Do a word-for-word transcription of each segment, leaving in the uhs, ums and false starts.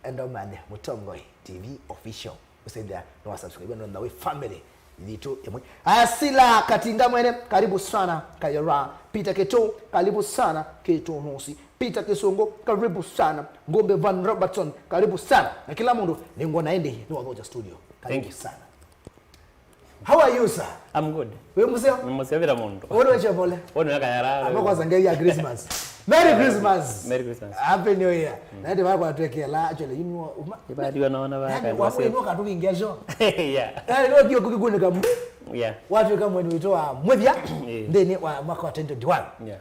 Enda ũmanthe Mũtongoi T V Official. Ũsethĩa nĩ wa subscribe, nĩ wa family yitũ ĩmwe. Aya, Sila Katinga mwene, karibu sana. Kayora, Peter Keto, karibu sana. Keto Nosi, Peter Kisungu, karibu sana. Ngombe Van Robertson, karibu sana. Na kila mũndũ, nĩ ngwona ĩndĩ nĩ wa Voja Studio. Karibu sana. How are you, sir? I'm good. Wĩ mũseo? Nĩ mũseo vĩla mũndũ. Ũnĩ wa Chemole? Ũnĩ wa Kayara. Ama kwanza ngei ya Christmas. Merry Christmas. Merry Christmas. Happy New Year. Na ĩndĩ vakwatwekela, actually, you know, uma. Ĩvatiwa naona vaka. Yaani, wakwĩnũka tũkĩngĩa show. Yeah. Yaani, no ndio kũkĩkunĩka mbu. Yeah. Watwĩka mweni witũ wa mũthya. Eh. Nthĩnĩ wa mwaka wa twenty twenty-one. Yeah.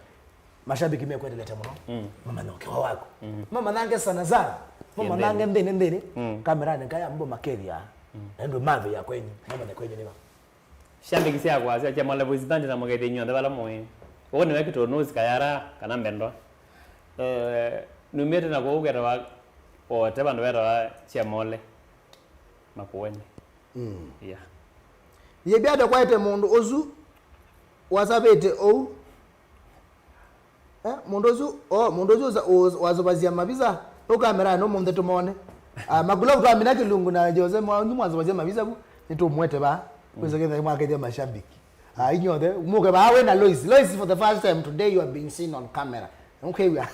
Mashabiki mekwendelete mũno. Mm. Mamanya ũkĩwa waku. Mm. Mamanange sana sana. Yeah, mamanange nthĩnĩ nthĩnĩ. Mm. Kameranĩ kaya mbo makethia. Mm. Na ndũ matho ya kwenyu. Mamanya kwenyu nĩva. Shabiki syakwa sya Chemole Voice Band na mũgethi inyuothe vala mũĩ. Ũũ nĩwe Kĩtũnũsi Kayara kana Mbendwa. Eh, numĩte na kũu kwetawa ote vandũ vetawa Chemole. Makueni. Mm. Yeah. Yĩbyate kwaete mũndũ ũsu wasavĩte ũu. Eh, mũndũ ũsu, oh, mũndũ ũsu ũsa-, ũs-, wasũvasya mavisa, nũkamera nũmũnthĩ tũmone. Ah, Makulovu twamina kĩlungu na Jose mwanyu mwasũvasya mavisa vu, nĩtũmwete vaa. Mm. Kwĩsa kĩtha mwakethya mashabiki. Ah, inyuothe, mũke vaa wĩ na Lois. Lois, for the first time today you are being seen on camera. Ũkew'a.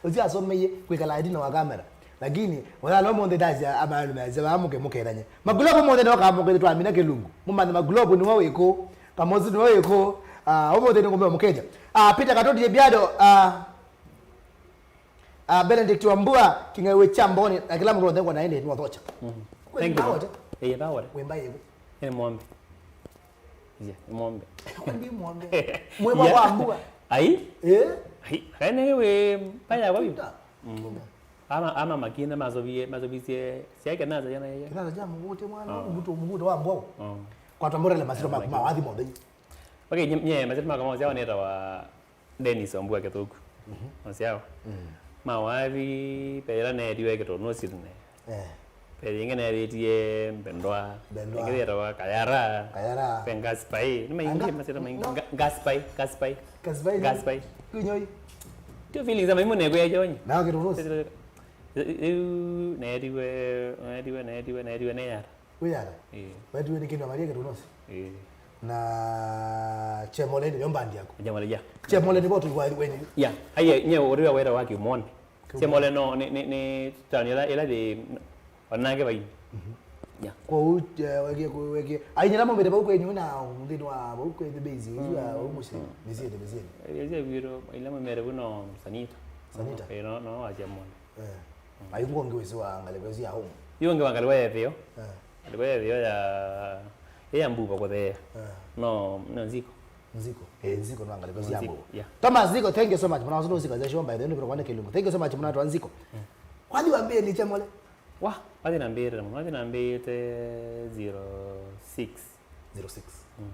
Ũsu asomeie kwĩkala ĩtina wa kamera. Lakini, wala no mũnthĩ ndasya amanu mese vaa mũke mũkethanye. Makulovu mũnthĩ no kamũkethye twamina kĩlungu. Mũmanye Makulovu nĩwe wĩkũ. Kamosi nĩwe wĩkũ. Ah, ũmũnthĩ nĩ ngũmbe mũkethya. Ah, Peter Katoti Biado, ah, ah, Benedict Wambua, kĩng'ew'ĩ kya Mboni, na kĩla mũndũ wothe ngona ĩndĩ nĩwathocha. Mhm. Kweli. Thank you. Nawote? Ĩĩ, nawote. Wĩmba yĩw'ĩ. Nĩ mũombe. Yeah, nĩ mũombe. Ndi mũombe. Mwĩmba wa mbua. Ai? Eh? Ai, kaene wĩ mbaya kwa yu. Peter. Mm. Ama, ama makine mazovie, mazovisie, siake naza yana yeye. Kinaza cha mugute mwana, oh, muguto, muguto wa mbwa. Oh. Kwa tambora le masiro ma, mawathi mothe. Okay, nye, nye masiro ma kama sia waneta wa Dennis Wambua Kithuku. Mhm. Masiao. Mm. Mawathi, pera ne diwe kito no sitne. Eh. Pera inge ne ditie Mbendwa. Mbendwa. Inge yetawa Kayara. Kayara. Pe Ngaspai. Ni maingi masiro maingi. Nga-, Ngaspai, Ngaspai. Ngaspai. Ngaspai. Kunyoi. Tio feelings ama imune kwa jonyi. Na kito no. Yu, netiwe, netiwe, netiwe, netiwe, neyara. Wĩyara? Ĩĩ. Wetiwe nĩ kĩndũ amarie kĩtũnosi? Ĩĩ. Na Chemole nĩ yo mbandi yaku? Chemole, yeah. Chemole nĩ votu kwa wenyu? Yeah. Aiye, nye ũrĩa wera wa Kiumoni. Kiumoni. Chemole no, nĩ, nĩ, nĩ town ĩla, ĩla thĩ, onange vai. Mhm. Yeah. Kwa u, eh, wekie, wekie. Ai, nyina momete vau kwenyu na nthĩnĩ wa vau kwenyu base, ũcio wa, mm, vau mũciĩ, mm, mĩciĩ, mĩciĩ. Eh, ĩla mwĩmere vuno Sanita. Sanita? Eh, no, no, wa Chemole. Eh. Mm. Ai, ngũ ũngĩ wĩsĩ wa ngalĩko ĩsu ya home. Yu ũngĩ wa ngalĩko ya ĩtheo. Eh. Ngalĩko ya ĩtheo ya, ya mbuva kũtheea. Eh. No, no nziko. Nziko. Eh, nziko no ngalĩko ĩsu ya mbuva. Nziko, yeah. Thomas Nziko, thank you so much. Mwana wasu nziko za show by the way, ndio kwa kĩlungu. Thank you so much mwana wa Nziko. Mm. Kwani wambie nĩ Chemole? Wa, wathi nambĩte mũno, wathi nambĩte zero six. Zero six. Mm.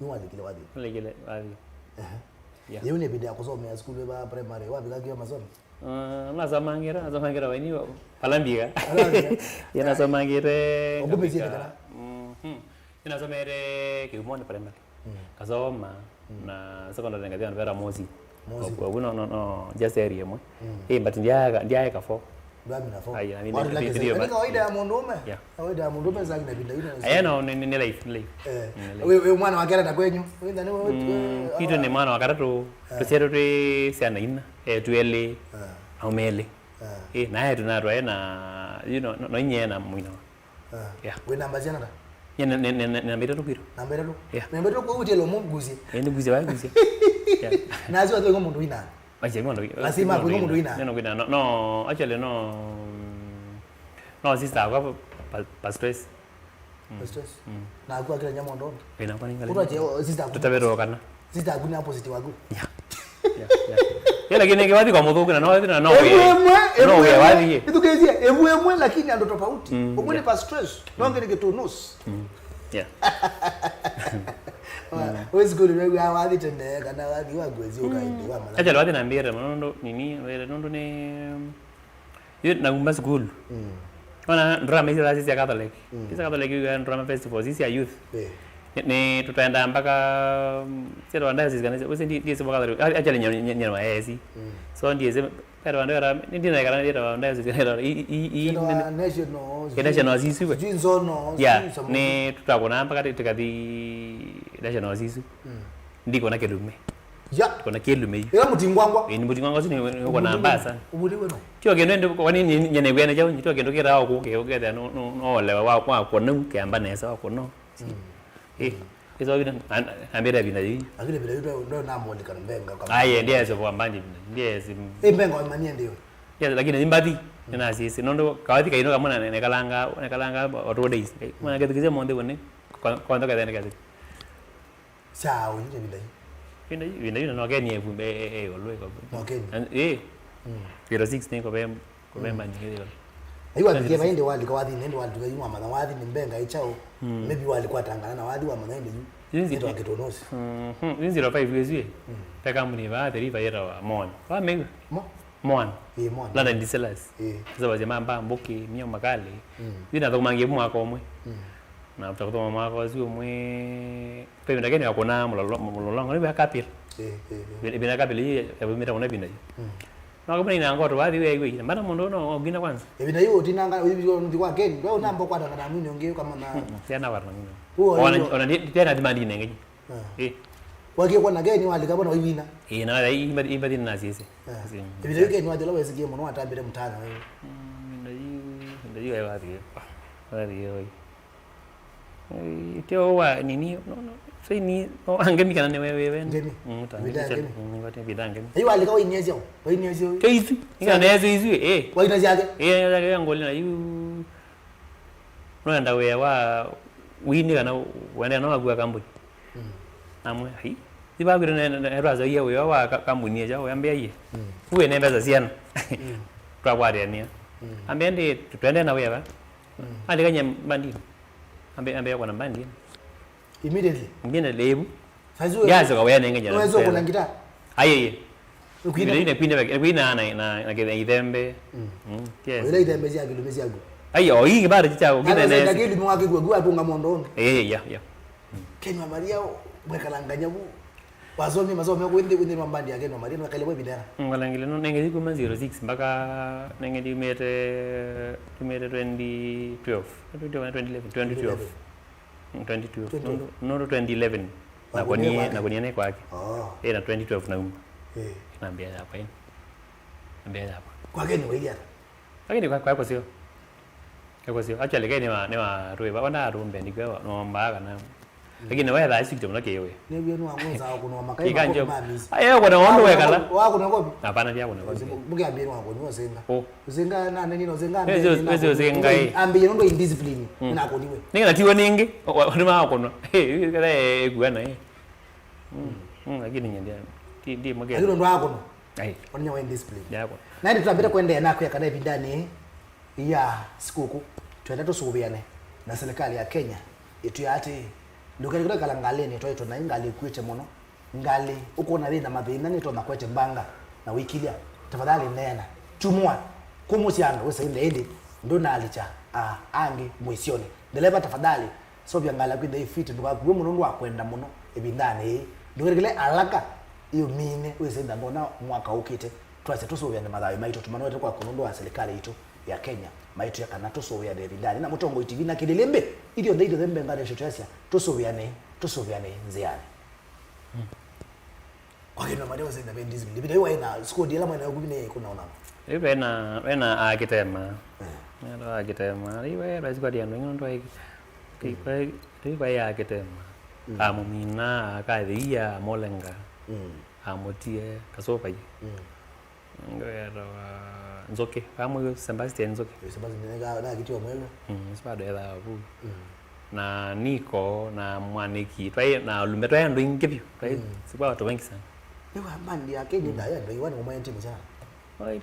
Nĩwalikile wathi? Nalikile wathi. Ehe. Yeah. Yeu nĩ ĩvinda ya kũsomea sukulu va primary, wavika kĩo masomo? Uh, nasomangĩte, nasomangĩte waini wa-, vala mbiga. Vala mbiga. Ye nasomangĩte. Ũkũpĩsie ngavika, kana? Mhm. Ye nasomete Kiumoni primary. Mm. Kasoma, mm, na secondary ngathi vandũ vetawa Mosi. Mosi. Oku, oku no, no, no, just area ĩmwe. Mm. Eh, but ndiaeka, ndiaeka four. Ndwamina four. Ai, na mimi. Watu lakini ndio, ni kawaida ya mũndũũme. Yeah. Kawaida ya mũndũũme sasa ina vinda ina. Eh, no, ni, ni, ni life, ni life. Eh. Ni life. We, we mwana wa kera na kwenyu. We ndani we, mm, we, kitu ni mwana wa katatu. Eh. Tusiero twi siana ina. Eh, tweli. Eh. Au meli. Eh. Eh, na yetu na twae na, you know, no, no inye na mwina. Ah. Yeah. Wĩ namba siana ta? Nye nĩ, nĩ, nĩ, nĩ namba itatũ kwitũ. Namba itatũ? Yeah. Namba itatũ kwa utelo mo ngusie. Eh, nĩ ngusie, wa ngusie. Yeah. Na sio atwe mũndũ ina. Acha mũndũ. Lazima kwa mũndũ ina. Neno kwina. No, no, actually no. Mm, no, sister kwa pa, pa stress. Mm. Pa stress. Mm. Na kwa kila nyama ndo. Ina kwa ninga. Utwa je, oh, sister. Tutabero kana. Sister aku nĩ opposite waku. Yeah. Yeah, yeah. Ĩla kĩnĩ kĩwathi kwa mũthũku na no, na no, ĩmwe, wĩa, ĩmwe, no ĩmwe, wĩa wathi. Ithukĩĩsye, ĩmwe, ĩmwe, lakini andũ tofauti. Mm, ũmwe nĩ, yeah, pa stress, no ũngĩ nĩ kĩtũnũsi. Mm. Yeah. Wa, mm, wĩ sukulu nĩ wĩa wathi tene, kana wathi wa ngwezi ũkaindi wa mala. Acha wathi nambĩte, nũndũ, nini, wĩre, nũndũ nĩ, yu nauma sukulu. Mm. Ona drama icio cia Catholic. Mm. Icio Catholic, yu drama festivals, icio cia youth. Eh. Nĩ, nĩ tũtaenda mpaka, mm, cia twa diocese kana, wĩsĩ ndi, ndiĩsĩ mpaka Catholic. A-, actually, nyie, nyie, nyie wa A I C. Mm. So, ndiĩsĩ, Etawa ndũ etawa, nĩ ndina kana etawa ndũ etawa i i i Etawa national, sijui National Zisu we. Sijui Nzono, yeah, sijui Samuku. Nĩ tũtakũna mpaka tĩ- tĩkathi National Zisu. Mm. Ndikona kĩlume. Ya. Kona kĩlume yu. Ĩla mũtingwangwa. Ĩĩ, nĩ mũtingwangwa ũsu nĩ ũkona mbaya sana. Ũmũliwe no. Tio kĩndũ ndĩ kwa nini nyene bwene jau, tio kĩndũ kĩra oku ke ũketha no no olewa wa kwa kona kĩamba nesa wa kono. Mm. Eh, ĩso vina ambira vina yu. Lakini vina yu ndo na moli kana mbenga kama. Aye ndiye se kwa mbandi vina. Ndiye se. Eh, mbenga wa mania ndio. Yes, lakini imbathi nina sisi nondo kawathi kaino kama na nekalanga nekalanga auto days. Mwana kethi kizia monde bone. Kwa kwa ndo kathene kathi. Sawa, ĩvinda yu. Ĩvinda yu, ĩvinda yu, na no Kenya ĩvu, eh, eh, eh, olwe kwa. No Kenya. Eh. Mm. Zero six nĩ kwa bem, kwa bem bandi ngĩthĩwa. Aiwa, vikie vai ndi walika wathi, ndi walika yu wamanya wathi, ni mbenga ichao. Mm. Maybe walikwatangana na wathi wamanya ĩvinda yu. Zinzi- Nĩ twa kĩtonosi. Mhm. Zinzi zero five wezi. Mm. Pe kambuni va, theri va yeta wa Mon. Wa megu. Mo? Mwana. Ĩĩ, mwana. London Distillers. Ĩĩ. Sasa wazia mamba mbuki mio makali. Mm. Yu nathũkũmangie mwaka ũmwe. Mm. Na after kũthũkũma mwaka ũsu ũmwe, pe ĩvinda keni wakũna mũlolo- mũlolongo nĩ kapil. Ĩĩ, ĩĩ, ĩĩ. Ĩvinda kapil yu yavumĩte mũno ĩvinda yu. Mm. No kumbe ina ngoto wathi we we. Mbana mũndũ no ngina kwanza. Ĩvinda yu ũtinanga ũthi kwa Ken, we unamba kwatangana na mwini ũngĩ kama na. Tena warna ngina. Huo ona hiyo. Ona ndi- tena demand ine ngeji. Eh. Wakie kuona Ken walika bona waiwina. Eh, na imba imba dina na sisi. Eh. Ĩvinda yu Ken wathela wesikie mũno watambire mtana wewe. Mm, ĩvinda yu ĩvinda yu wathi. Wathi oi. Eh, tio wa nini no no. Sai ni no angemi kana ni wewe wewe. Ngemi. Mm, ta Ĩvinda ya ngemi. Mm, ngati ĩvinda ngemi. Ayu walika wainia sio. Wainia sio. Keisi. Ina nezo izu eh. Waina yake. Eh, ya ngoli na yu. Noenda wĩa wa wini kana wendea no wakua kambuni. Mm. Namwe ai. Ibakwire ne ne twazaia wĩa wa ka- kambuni ya wĩa mbea ye. Mm. Uwe ne mbesa siana. Mm. Twakwatania. Mm. Ambe ndi twende na wĩa ba. Mm. Alikanya mbandi. Ambe ambe kwa na mbandi. Immediately. Mbindi lebu. Saizi wewe. Ndiazoka wĩa nenge jana. Wewe uko na ngita. Aye ye. Ukwina. Ine kwina kwina na na na kile ithembe. Mm. Mm. Yes. Ile ithembe cia kilume cia ku. Ayo, hii bado chicha ukina nesa. Ndio kilume wake kwa kwa tunga mondo. Eh, ya ya. Ken wa Maria mwekalanganya bu. Wasomi masomo kwa ndi ndi mambandi yake no Maria no kale kwa bidara. Ngalangile no nenge kuma zero six mpaka nenge dimete dimete twenty twelve. Twenty eleven, twenty twelve. Twenty twelve. Twenty twelve. Nondo nondo twenty eleven. Nakonie nakonie ne kwake. Oh. Eh, na twenty twelve nauma. Eh. Na mbia yakwa ina. Na mbia yakwa. Kwake ni waili ata? Lakini kwa kwa sio. Kwa sio. Actually keni wa ni wa ruwe baba na rumbe ni kwa no mbaga na. Lakini wewe thaa ici kĩtũmũno kĩwe. Nĩw'o nĩwang'ũnza kũnwa makai. Ikanjo. Aye kwa na ondo wekala. Wa kũnwa kopi? Hapana, pia kuna kopi. Mbuke ambie nwa kũnwa senga. Oh. Ũsenga na nini no senga. Wezi wezi ũsenga eh. Ambie ndo indiscipline. Na kũniwe. Ninga natiwa ningi. Ni ma kũnwa. Eh, kala ekuana eh. Mm. Mm, lakini nyendia. Ti ndi mke. Lakini ndo akũnwa. Ai. Onye wa indiscipline. Yako. Na ndio tunapenda kuendelea na kwa kana ĩvindanĩ ya sikũkũ. Twenda tũsũvĩane na serikali ya Kenya. Ĩtwĩa atĩ ndũkethĩe kũla ngalĩnĩ twaitũ na ngalĩ ĩkuĩte mũno. Ngalĩ ũkona yĩna mathĩna nĩtonya kwete mbanga na wĩkilya. Tafadhali neena. Tumwa. Kũmũsya andũ wĩsa ĩndĩ ĩndĩ ndũnaalikya a angĩ mũisyonĩ. Ndeleva tafadhali. Sovya ngalĩ yaku ĩthei fiti, ndũkakuwe mũno nũndũ wa kwenda mũno ĩvindanĩ yĩĩ. Ndũkethĩe alaka ĩũmine wĩse ĩtha ndona mwaka ũkĩte. Twasya tũsũvĩane mathayũ maitũ tũmanowete kwaku nũndũ wa silikalĩ yitũ ya Kenya maitwĩa kana tũsũvĩane ĩvindanĩ na Mũtongoi T V na kĩlĩlĩmbĩ ithyonthe itũthe mbenganĩ syo twasya tũsũvĩane, tũsũvĩane nzĩanĩ. Kwa kĩndũ maria ũsenda ve discipline. Ĩvinda yu waĩ na squad ĩla mwene waku nĩ kũnaona. Rĩu vena vena akĩtema. Nenda akĩtema. Rĩu we basi kwa ndiano ng'ondo ai. Kwa rĩu kwa akĩtema. Amũmina akathia amolenga. Amũtie kasopai. Ngwetawa Nzoke. Kamwe Sebastian Nzoke. Sebastian na kitiwa mwelo. Mm, sipado ya vu. Na Niko na Mwaniki twaĩ na alume twaĩ andũ aingĩ vyũ twaĩ mm. Sikuwa watu wengi sana. Nĩwa bandi ya Kenya mm. Ndayo andũ iwani mwa timu sana. Oi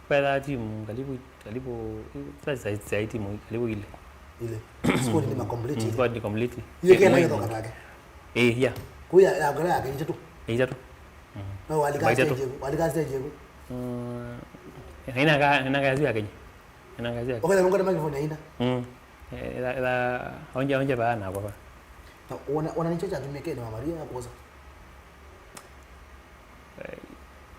kwetha timu karibu karibu sasa sasa timu karibu ile. Ile. Squad ni complete. Mm, squad ni complete. Hiyo kia nayo toka take. Eh, yeah. Kuya ya gara ya Kenya tu. Ĩtatũ. No walika stage ĩku, walika stage ĩku. Mm. Ĩna ka ĩna ka ya Kenya. Ĩna ka ya. Okela nunga microphone ĩna. Mm. Ĩla ĩla onje onje ba na kwa. Na ona ona nicho cha tumike na Maria ya kuoza. Eh,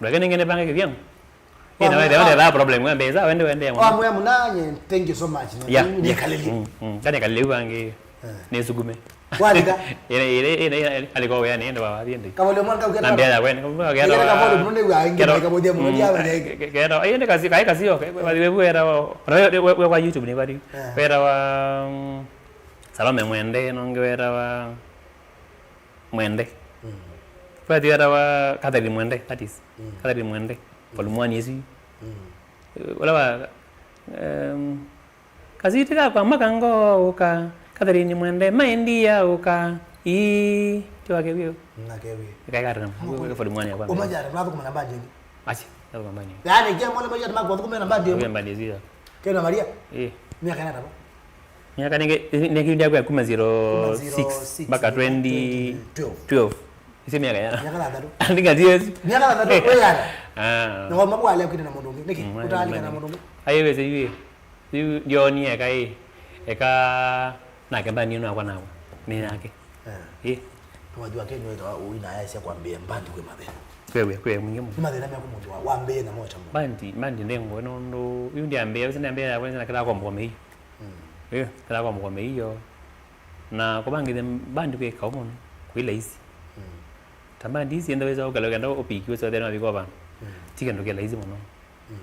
Ndwake nenge nĩ pange kĩvyangu. Ĩna wethe wethe problem kwa mbesa wende wende. Wamwe munanye, thank you so much. Yeah, yeah. Nikalili. Mm, mm. Kane kalili wange. Nisukume. Walika. Ile ile ile alikuwa wewe nende wa wapi ndi. Kavole mwana uketa. Nambia ya kwene. Kavole mwana ni wa ingi kavole mwana ya wale. Kero, ayo nĩ kasi, kaĩ kasi yo, wathi wewe era wa, we kwa YouTube nĩ vari. Wera wa, mm, Salome Mwende, nonge wera wa Mwende. Wathi wera wa Catherine Mwende, that is. Catherine Mwende. Volume one ĩsu. Wala wa, um, Kasiti kakwa makango ũka, Catherine Mwende, maendia ũka, ii, ti wake wio. Nake wio. Kaĩ katana, volume one ya kwanza. Umaja, tunathũkũma na mbandi ĩngĩ. Achi, tunathũkũma mbandi ĩngĩ. Yaani, kia mwana maisha tunakuwa thũkũma na mbandi ĩngĩ. Mbandi ĩngĩ. Kena Maria? Eh. Miaka ĩna tava? Miaka nenge, nenge ndia kwa kuma zero six mpaka twenty twelve. Isi miaka ya. Miaka thanthatũ. Andika T S. Miaka thanthatũ, we yana. Ah. Na wama kwa leo kina na mũndũ ũngĩ. Nĩkĩ? Ũtaalika na mũndũ ũngĩ. Ayo wese yue. Yu ndionie eka ĩ, eka nake mbandi ĩno yakwa nakwa, nĩ yake. Eh. Ĩ. Nĩwajua Ken wĩtawa ũi na aisya kwambĩĩa mbandi kwĩ mathĩna. Kwĩ, kwĩ, kwĩ mwingĩ mũno. Nĩ mathĩna meku mũndũ wa, wambĩĩe na mocha mũno. Mbandi, mbandi ndĩ ngũĩ nũndũ, yu ndiambĩĩa, wĩsĩ ndiambĩĩa yakwa, nĩsĩ na kĩla kwa mũkomei. Mm. Ĩ, kĩla kwa mũkomei yo. Na kũvangĩthya mbandi kwĩ kaũ mũno, kwĩ laisi. Mm. Ta mbandi isi enda wĩsa ũkala ũkenda ũpikiwe sothe na wavika vandũ. Mm. Ti kĩndũ kĩ laisi mũno. Mm.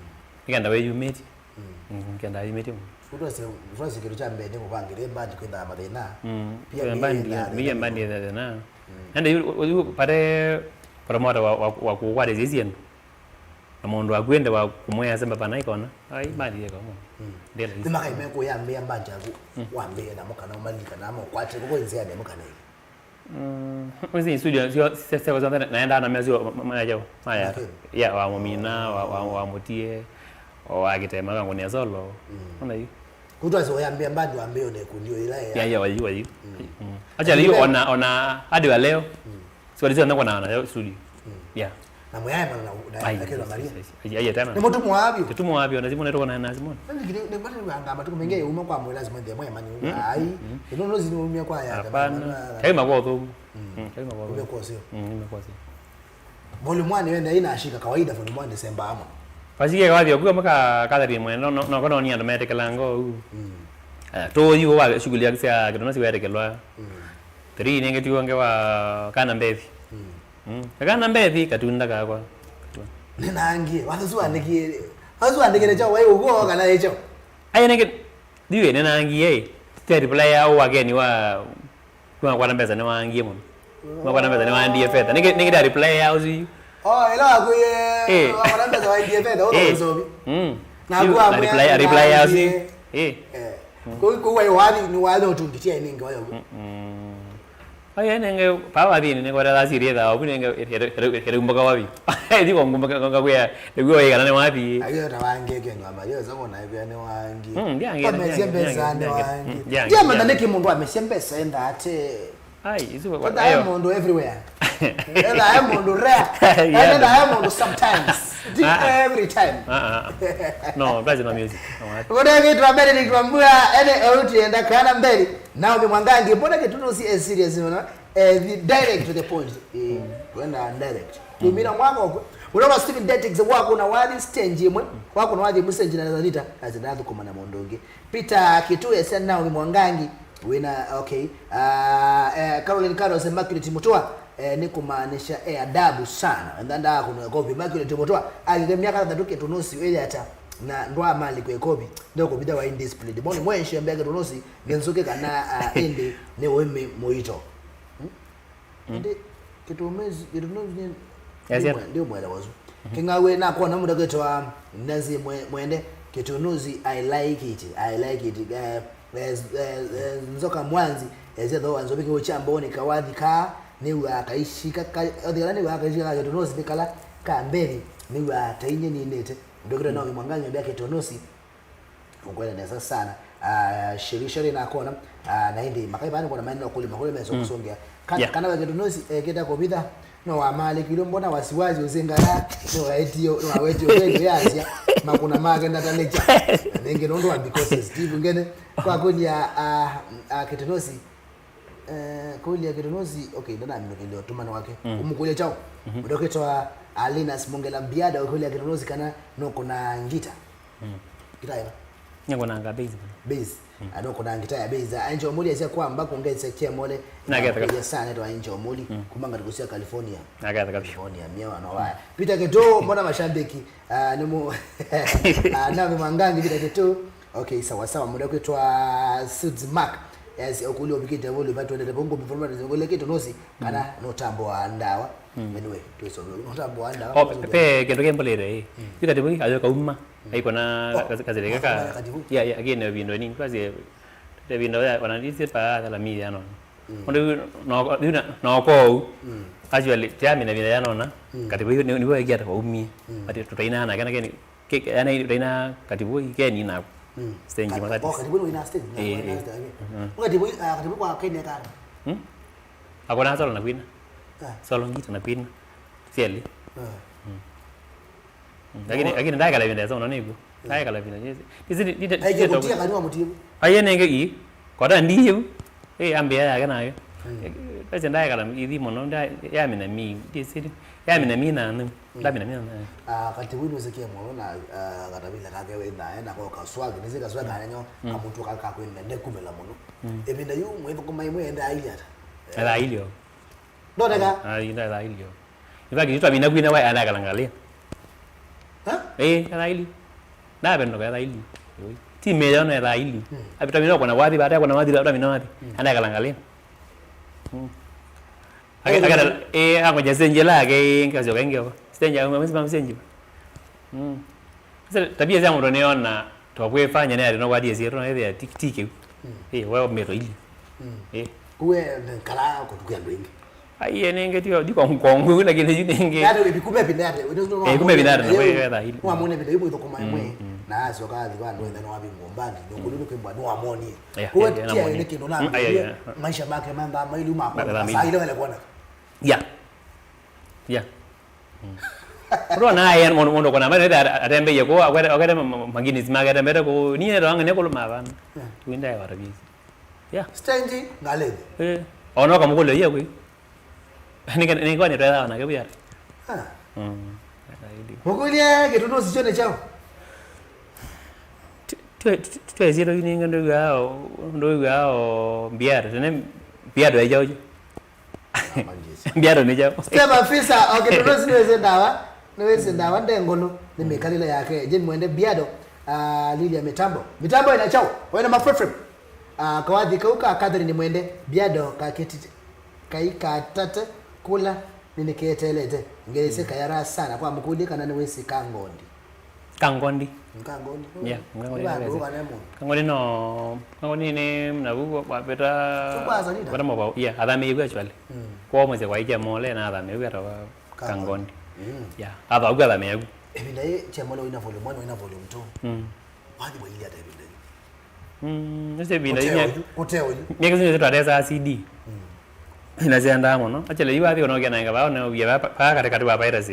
Nĩkenda wĩyumĩtye. Mm. Mm, nĩkenda yumĩtye mũno. Ũtwasye, ũtwasye kĩndũ kya mbee nĩ kũvangĩthya mbandi kwĩthaa mathĩna. Mm. Pia mbandi, mbandi ĩthaa thĩna. Mm. Nende yu, yu pate promoter wa, wa, wa kũkwatĩsya isi andũ. Na mũndũ waku ende wa kũmwĩa semba pana ikona. Ai, mbandi yeka mũno. Mm. Ndela isi. Nĩ makai mekũyambĩa mbandi yaku, wambĩĩe namo kana ũmalika namo, ũkwatĩle kũkũ nzĩanĩ namo kana ĩ. Mm, wĩsĩ studio syo, syo, syo, syo, naenda na mezio, ma, ma, ya, ma, ya, ya, wa Mũmina, wa, wa, wa Mũtie, o wa Kĩtema, wa Ngũnia Solo. Mm. Ona yu. Kutwasi wayambia mbandi wambio ne kundio ila ya. Ya, ya, wayu, wayu. Mm. Mm. Actually, ona, ona, hadi wa leo. Mm. So, walisema nako na, na studio. Mm. Yeah. Na mwayaemana na, na, ai, na Kĩla Maria. Ai, ai, ai, ai, ai. Nĩ mũtumwa wavyo? Mũtumwa wavyo, na Simon, na Simon. Nĩ kile, nĩ bado wanga matuko mengine uma kwa mwela Simon, ndio mwayaemana. Mm. Ai, mm, ino no zini umia kwa ya. Hapana. Kai makotho. Mm. Mm, kai makotho. Umekuwa sio. Mm, umekuwa sio. Volume one yenda inashika kawaida, volume one December ama. Pasike kwa vyo kwa maka Catherine Mwende, no, no, no, kono ni andũ metekelanga ũu. Mm. Eh, to yu wa shughuli ya kisia kitu nasi wetekelwa. Mm. Three nenge tiwonge wa kana mbevi. Mm. Mm. Kana mbethi katunda kakwa. Nĩnangie, wasu andĩkie, wasu andĩkĩre chao, wai ũguo kana echo. Aye nenge, ndiwe nĩnangie, te reply ya wageni wa, kwa kwa mbesa nĩ wangie mũno. Kwa kwa mbesa nĩ wandie feta. Nenge, nenge da reply ya uzi. Oh, ila wakuye, eh, kwa kwa mbesa wandie feta, uko nzobi. Mm. Na kwa reply, reply ya uzi. Eh. Eh. Kwa kwa wathi ni wale utungitia nenge wale. Mm. Ai, nenge, pa wathi nĩ kwata thasi ri tha, obu nenge, ere mboka wapi? Eti kwa ngumba kwa kwa ya, ndio kana ni wapi? Ayo ta wangi ke ndo ama, yo soko na ivya ni wangi. Mm, ndio, ndio, kwa mesia mbesa ni wangi. Ndio maana niki mundu amesia mbesa enda ate. Ai, isu kwa. Kwa ayo mundu everywhere. Ela ayo mundu rare. Ela ayo mundu sometimes. Every time. Ah, ah. No, that's not music. No, what? What I get to a better to a ene out and a kana mberi. Naomi Mwangangi, mbona Kĩtũnũsi e serious mũno? Eh, the direct to the point. Eh, twenda direct. Tumina mwako. Unaona Steven Detix wako na wathi stage imwe, wako na wathi mu stage na Zanita, azi ndathũkũma na mũndũ ũngĩ. Peter Kitue sia Naomi Mwangangi, wina, okay. Ah, eh, Caroline Carlos, Immaculate Mutua, eh, ni kumaanisha, eh, adabu sana. Ndanda kuna kopi Immaculate Mutua, agike miaka thatu Kĩtũnũsi weyata na ndwa mali kwe kopi. Ndio kupita wa indiscipline. Mbona mwe shembe Kĩtũnũsi, Ngenzũke kana, ah, ĩndĩ nĩ ũĩmĩ mũito. Hmm? Mm. Ĩndĩ Kĩtũnũsi, Kĩtũnũsi nĩ, yes, ndi mwe-, ndi mwelewa ũsu. Mhm. Kĩng'awe nakwona mũndũ akĩtwa Nancy Mwe-, Mwende, Kĩtũnũsi, I like it, I like it. Eh, eh, eh, eh, Nzoka Mwanzi, eh, zetho wanzo biki uchambo ni kawathi ka, ni wa kaishika, ka, othi kana ni wa kaishika ka Kĩtũnũsi ni kala ka mbethi, ni wa tainye ninete. Ndokita no kimwanganya bia Kĩtũnũsi. Ũkwenda nesa sana. Ah, Sheri, Sheri nakona. Ah, na ĩndĩ makai vani kona maina kuli makuli mesa kusongea. Kana, yeah, kana wake tunosi, eh, kita kovitha. No wa mali kilo mbona wasiwasi usingala. No waetio, no waetio kwenye yasia. Makuna make ndatanecha. Nenge nondo wa because Steve ngene. Kwa kweli ya, ah, ah, Kĩtũnũsi. Eh, kũlya Kĩtũnũsi, okay, ndanaminũkĩlya ũtũmani wake. Mm. Ũmũkũlya kyaũ? Mhm. Ndokĩtwa Alinas Mongela Mbiada ũkũlya Kĩtũnũsi kana nũkũnaa ngita. Ngita ĩva? Nĩkũnanga bass. Bass. Na nũkũnaa ngita ya bass. Angel Mũli asya kwamba kũngethisya Kemole. Naketha kabisa. Nakũkũlya sana, etwa Angel Mũli. Kuma ngatĩko sya California. Naketha kabisa. California, myewa no waya. Peter Kĩtũ, mbona mashabiki? Ah, nĩ mu-, ah, nami Mwangangi Peter Kĩtũ. Okay, sawa sawa, mũndũ kwĩtwa Suds Mark. Yes, ũkũlya ũvikĩte vũlũ, vatwendete vau ngũmbi vũlũ, vatwendete vũlũ, Kĩtũnũsi, kana nũtambo wa ndawa. Anyway, twĩsome, nũtambo wa ndawa. Oh, pe kĩndũ kĩmbũlĩte, ĩ. Yu Katĩvũi, ayo kauma, aikona kasĩlĩka ka, ya, ya, kĩne vindo nini, kwasi, vindo ya, ona ndisi pa, kala mi ya nona. Ũndũ yu, no, yu na, no kũu, actually, tiamina vindo ya nona, Katĩvũi, nĩ, nĩvo ĩkia ta waumie. Ati tũtainaa nake, nake, Ke, ke, ana itaina Katĩvũi, ke nina stage makati. Oh, Katĩvũi wĩna stage, na, eh, wĩna stage. Katĩvũi, ah, Katĩvũi kwa kene kana. Hmm? Akona solo na kwina. Ah. Solo ngita na kwina. Sieli. Ah. Lakini, lakini ndaikala vinda solo niko. Ndaikala vinda. Nisi, nisi, nisi, aike kutia kanwa mutibu. Aye nenge i. Kota ndiyo. Eh, ambia yake nayo. Basi ndaikala ithi mũno, nda-, yamina mi, ndisiri. Yamina mi na nĩ. Ndamina mi na nĩ. Ah, Katĩvũi nũsikie mũno na, ah, katavila kake wĩ nae na kwa kaswag, nĩsĩ kaswag anenyo kamũtu kaka kwĩna ndekumela mũno. Ĩvinda yu mwĩthũkũma imwe enda aili ata. Ela ilio. Ndoneka? Ah, inda ela ilio. In fact, nitwamina kwina wa enda kalangalia. Ha? Eh, ela ilio. Ndavendoka etha ili. Ti mĩao no etha ili. Avitamina kona wathi, baada ya kona wathi, avitamina wathi. Anaekala ngalĩ. Akata, eh, akoja senje lake, ngasyoka ingeo. Senje, mama senje. Sasa tabia za mũndũ nĩona twakwĩfanya nĩ atĩ no wathi esi, no ethe tiki tiki. Eh, wewe meto ili. Eh. Kuwe kala kutukia ndwingi. Aiye nenge tio, ndiko nkongu, lakini yu nenge. Yaani, ibi-, kume vinda yate, we don't know. Eh, kume vinda yate, na we, we, we, we. Wamwone vinda yu mwĩthũkũma ĩmwe, na asyoka athi vandũ ethĩ no avi ngũmbangi, nĩ ũkũlũ nĩ kwĩmbwa nĩ wamwonie. Yeah, yeah, yeah, nĩ kũtia nĩ kĩndũ na, yeah, yeah, yeah, maisha make manga mailu ma kwa saa ile wale kuona. Yeah. Yeah. Ũrona aye mũndũ, mũndũ kona, mara atembeye kwa, akwete, akwete ma-, ma-, maginisi make atembete ku, niye ndo anga ne kuluma vana. Winda ya warabizi. Yeah. Stage ngaleni. Eh. Ona kamukule yeye kwi. Nika, nika ni twetha na kebia. Ah. Mm. Mũkũlye kĩtũnũsi kyo nĩ kyaũ? Twezito ininga ndoigao, ndoigao mbiato, tene mbiato ya kyaũ. Mbiato nĩ kyaũ. Step Afisa, okay, kĩtũnũsi nĩwĩsĩ ndawa, nĩwĩsĩ ndawa nde ngũlũ, nĩ mĩkalĩle yake. Jane Mwende Mbiato, ah, Lilia Mitambo. Mitambo ĩna kyaũ? Wena mafrefrem. Ah, kawathi kau ka Catherine Mwende Mbiato kakĩtite. Kai katate kũla nĩnĩketeelete. Ngelesye kayara sana kwa mũkũlye kana nĩwĩsĩ Kangondi. Kangondi. Kangondi. Yeah, Kangondi. Nĩ vandũ nĩwĩsĩ. Kana mũndũ. Kangondi no, Kangondi nĩ navu wapeta. Sio kwanza nita? Wata mobao. Yeah, athamĩĩw'e actually. Kwa mwezi kwa ikia mole na athamĩĩw'e atawa Kangondi. Kangondi. Yeah, atha kwa athamĩĩw'e. Ĩvinda yĩ Chemole wĩna volume one, wĩna volume two. Mm. Wathi wailye ata ĩvinda yĩ? Mm, nĩsĩ ĩvinda yĩ. Kũteo yu, kũteo yu. Myaka sinu twatesa C D. Mm. Inasyendaa mũno. Actually, yu wathi ũnokia na ngava, ũneovia va, va, va katikati wa virus.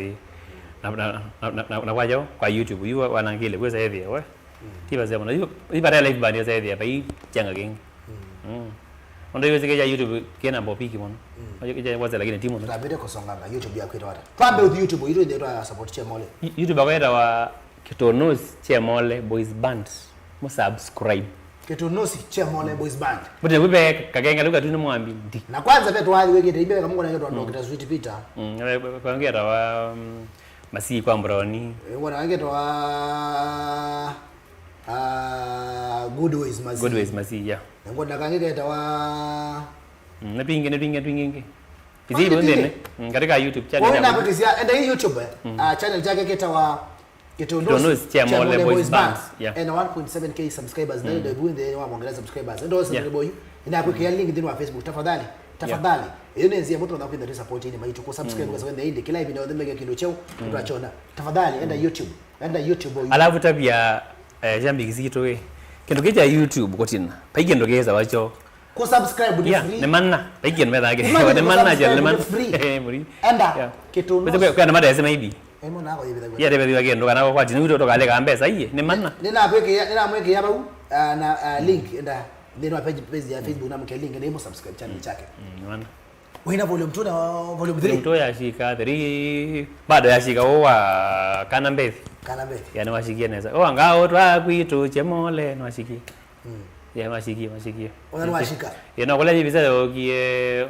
Na, na, na, na, na, na kwa yo, kwa YouTube, yu wa-, wanangile, kwesa ethia, we. Mm. Ti vasema, yu, yu vata live band yesa ethia, vai changa kingi. Mm. Mm. Onda yu sike ya YouTube, kena bopiki mũno. Mm. Oyo kija kwa lakini timu. Tabete kusonganga, YouTube ya kwita wata. Twambe with YouTube, yu ndio twa support Chemole. Y-, YouTube akweta wa Kĩtũnũsi Chemole Boys Band. Mũsubscribe. Kĩtũnũsi Chemole Boys Band. Mutine kube kakengele katu nĩ mwambi ndi. Na kwanza pe twathi wekete ibe kamũkona ketwa Doctor Sweet Peter. Mm, kangeta wa, mm, Masi kwa Mbroni. Eh, ngona kangeta wa, ah, Good Ways Masi. Good Ways Masi, yeah. Ngona kangeta wa. Mm, na twingi, na twingi, twingi. Izi ibu ndene. Mm, katika YouTube channel. Wewe na kutizia, enda hii YouTube. Ah, channel yake keta wa Kĩtũnũsi Chemole Boys Band. Yeah. Ena one point seven K subscribers. Na ndio ibu nthĩ wa mwongela subscribers. Ndio sasa ndio boy. Ina kwikĩa link nthĩnĩ wa Facebook. Tafadhali. Tafadhali. Iyo nĩ nzĩa mũtũ na kwenda support ni maitu ku subscribe kwa sababu ndio kila video ndio mega kĩndũ cheu. Tutachona. Tafadhali enda YouTube. Enda YouTube. Alafu tabia, eh, jambi kizito we. Kĩndũ kĩcha YouTube kutina. Pai kĩndũ kĩza wacho. Ku subscribe ni free. Yeah, nĩ mana. Pai kĩndũ methake. Nĩ mana, nĩ mana, subscribe nĩ mana. Free. Eh, muri. Enda. Yeah. Kĩtũnũsi. Kwa, kwa nĩ mada maybe. Emo nako yebitha. Yeah, tebethiwa kĩndũ kana kwa tini wito tokaleka mbesa iye, nĩ mana. Nĩnakwĩkĩa, nĩnamwĩkĩa vau, ah, na, ah, link enda nthĩnĩ wa page, page ya Facebook na mũke link nĩ mũsubscribe channel chake. Mm, nĩ mana. Wĩna volume two na volume three? Volume two yashika, three bado yashika, ũũ wa Kana Mbethi. Kana Mbethi. Yani washikie nesa. Ũũ anga ũtwa kwitu chemole nwashikie. Mm. Yeah, mashikie, mashikie. Ona nwashika. Yeah, no kula hivi sasa okie,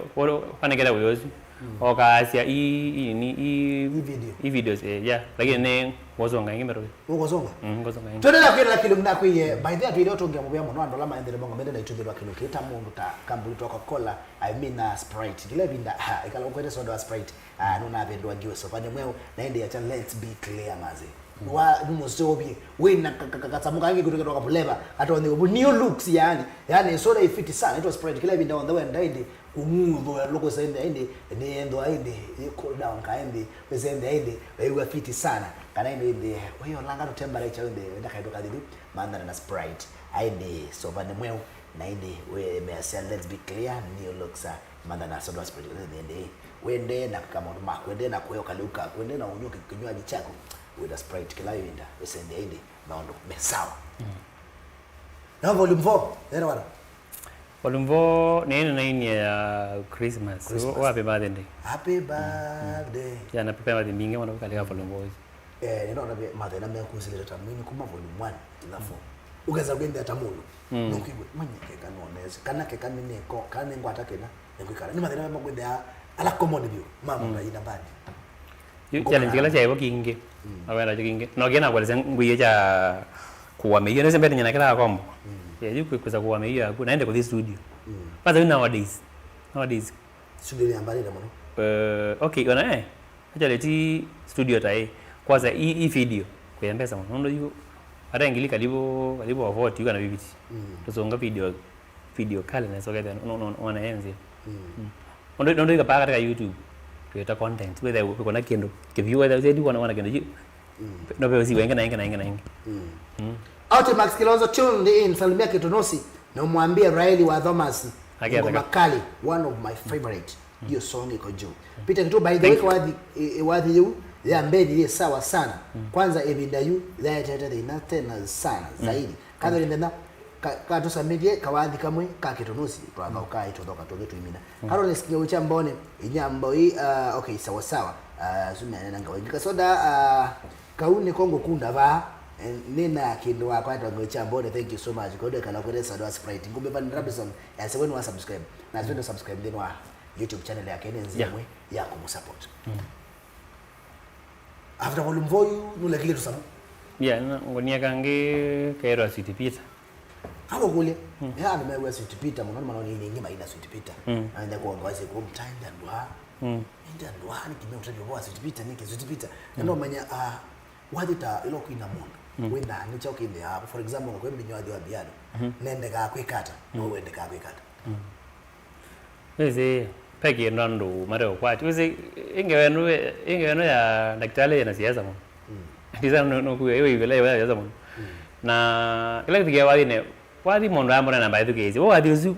kanekela uyozi. Mm. Okaasya i i ni i i video. I videos eh, yeah. Lakini ne ngosonga ingi mero. Ngosonga. Mm, ngosonga ingi. Tondela kwira kilo na kwiye. By the way, ile utongia mubia muno andola maendeleo monga mende na itundilwa kilo kita mundu ta kambuli toka Coca-Cola, I mean uh, Sprite. Kile binda ha ikala ukwete soda wa Sprite. Ah, nũnavĩndũa ngiwe sovani mweu na ĩndĩ yacha let's be clear mazi. Wa nũmũseũvye wĩna kasamũ kangĩ kũtũkĩtwa kapuleva atonye ũvu new looks yani. Yani soda ifiti sana itwa Sprite kila ĩvinda onthe wenda ĩndĩ kũng'uthũa lũkũsendea ĩndĩ nĩyendũa ĩndĩ yĩ cool down ka ĩndĩ wĩsendea ĩndĩ wĩw'a fiti sana kana ĩndĩ ĩndĩ wĩyolanga tũ temperature ĩndĩ wenda kaĩndũ kathithu manthana na Sprite aĩndĩ sovani mweu na ĩndĩ wĩmeasya let's be clear new looks. Mantha na soda Sprite nĩ ĩndĩ wendee na kwĩka maũndũ maku, wendee na kũea kalĩu kaku, wendee na ũnywa kĩ- kĩnywaji kyaku, wĩna Sprite kĩla ĩvinda, wĩsendea ĩndĩ maũndũ me sawa. Na volume four, era wara. Volume four nĩ ĩno nainie ya Christmas. Christmas. Wa happy birthday. Happy birthday. Ya na pepe mathi mingi mwana kalika volume four. Eh, nĩnona ve mathĩna mekusĩlĩte ta mwini kuma volume one ila four. Ũkesa kwĩthĩa ta mũndũ. Mm. Nũkwĩw'a manye keka nonese. Kana keka nĩnĩko, kana nĩngwata kĩna, nĩngwĩkala. Nĩ mathĩna mekwĩthĩa ala common vyũ ma mũndũ aina bandi. Yu challenge kĩla kyaĩvo kingĩ. Mm. Awenda kyo kingĩ. No kĩna kwelesya ngũie kya kuwa mĩio nĩsĩ mbete nyina kĩla kombo. Mm. Yeah, yu kwĩsa kuwa mĩio yaku naende kũthi studio. Mm. Kwanza yu nowadays. Nowadays. Studio nĩ ambalĩte mũno. Eh, okay, ona eh. Actually ti studio ta ĩ kwanza i, i video kwĩ mbesa mũno nũndũ yu ata ngili kalibu kalibu wa forty kana fifty. Mm. Tũsonga video video kali na sokete no no wana enzi. Mm. Nũndũ nũndũ ikapaka katika YouTube. Tueta content whether uko na kindu kiview whether usiedi wana wana kindu. Mm. No veo si wengi na ingi na ingi na ingi. Mm. Mm. Out Max Kilonzo tuned in salimia Kitunusi na umwambie Raeli wa Thomas. Ngoma kali one of my favorite. Hiyo song iko juu. Peter Kitu, by the way, wathi eh, wathi yu ya mbeli ye sawa sana. Kwanza evinda yu ya tete thina tena sana zaidi. Catherine Ndena ka- katusamithie kawathi kamwe ka Kitunusi twathoka ituthoka tuthi tuimina. Caroline Sinyau cha Mbone inyambo i uh, okay sawa sawa. Uh, sumia nena ngawa ingika soda uh, kau niko ngukunda va. Eh, nina kindu wakwa tongo cha Mbone, thank you so much. Kodo kala kwere soda Sprite. Ngumbe Van Robinson. Yase wenu wa subscribe. Na sio subscribe then wa YouTube channel yake nĩ nzĩa ĩmwe ya kũmũsupport. After volume four yu nũlekile tũsamũ. Yeah, na ngonia kangĩ kaĩtwa Sweet Peter. Kama kule. Ya nĩ mewe Sweet Peter mũno nĩ manoni nĩ ingĩ maina Sweet Peter. Na ndio kwa ngwase kwa mtanda ndwa. Ndio ndwa ni kimeo tatu kwa Sweet Peter ni Sweet Peter. Ndio manya ah wathi ta ilo kwina mũndũ. Wenda nĩ chao kĩndĩ hapo. For example, kwa mbinyo wathi wa biano. Nende ka kwikata. No wende ka kwikata. Wĩsĩ, ve kĩndũ andũ mate ũkwati. Wĩsĩ, ĩngewenu, ĩngewenu ya ndakĩtalĩ yĩna siasa mũno. Ndisa nũkuwa ĩwe ivĩla ĩwe ya siasa mũno. Na kĩla kĩthĩkĩe wathine, wathi mũndũ ayambona namba ethukĩĩsye. Wĩ wathi ũsu,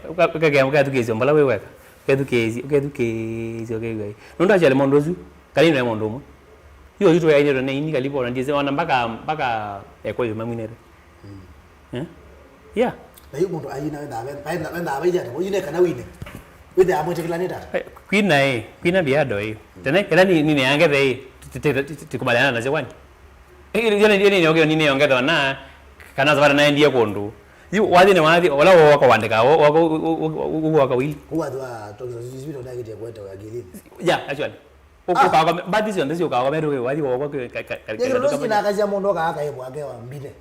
ũkathukĩĩsya mbala wĩ weka. Ũkethukĩĩsya, ũkethukĩĩsya, ũkethukĩĩsya. Nũndũ actually mũndũ ũsu, kalĩndũ ya mũndũ ũmwe. Yu ũsu tũyainĩtwe nĩ ini kalipo, na ndisĩ, ona mpaka, mpaka ekwa yu mamwinĩte. Eh? Yeah. Na yu mũndũ aina wendaa wendaa wendaa vaithya ata yu nekana wine wĩthĩa amwĩtĩkĩlanĩte ata. Kwina ĩ, kwina biado ĩ. Tene ĩla ni ni neange ve ĩ, tikubaliana nasyo kwani. Ĩ ĩ ni ni ni ni ni ongetha na kana zavara naendie kundu. Yu wathi ni wathi ola woka wandika woka woka wili. Wathi wa tokisa sisi vile unakitia kueta wa gili. Yeah, actually. Ukakome bati sio ndesi ukakome tu wathi woka kwa. Yeye ndio sina kazi ya mundu kaka yebo ake wa mbite.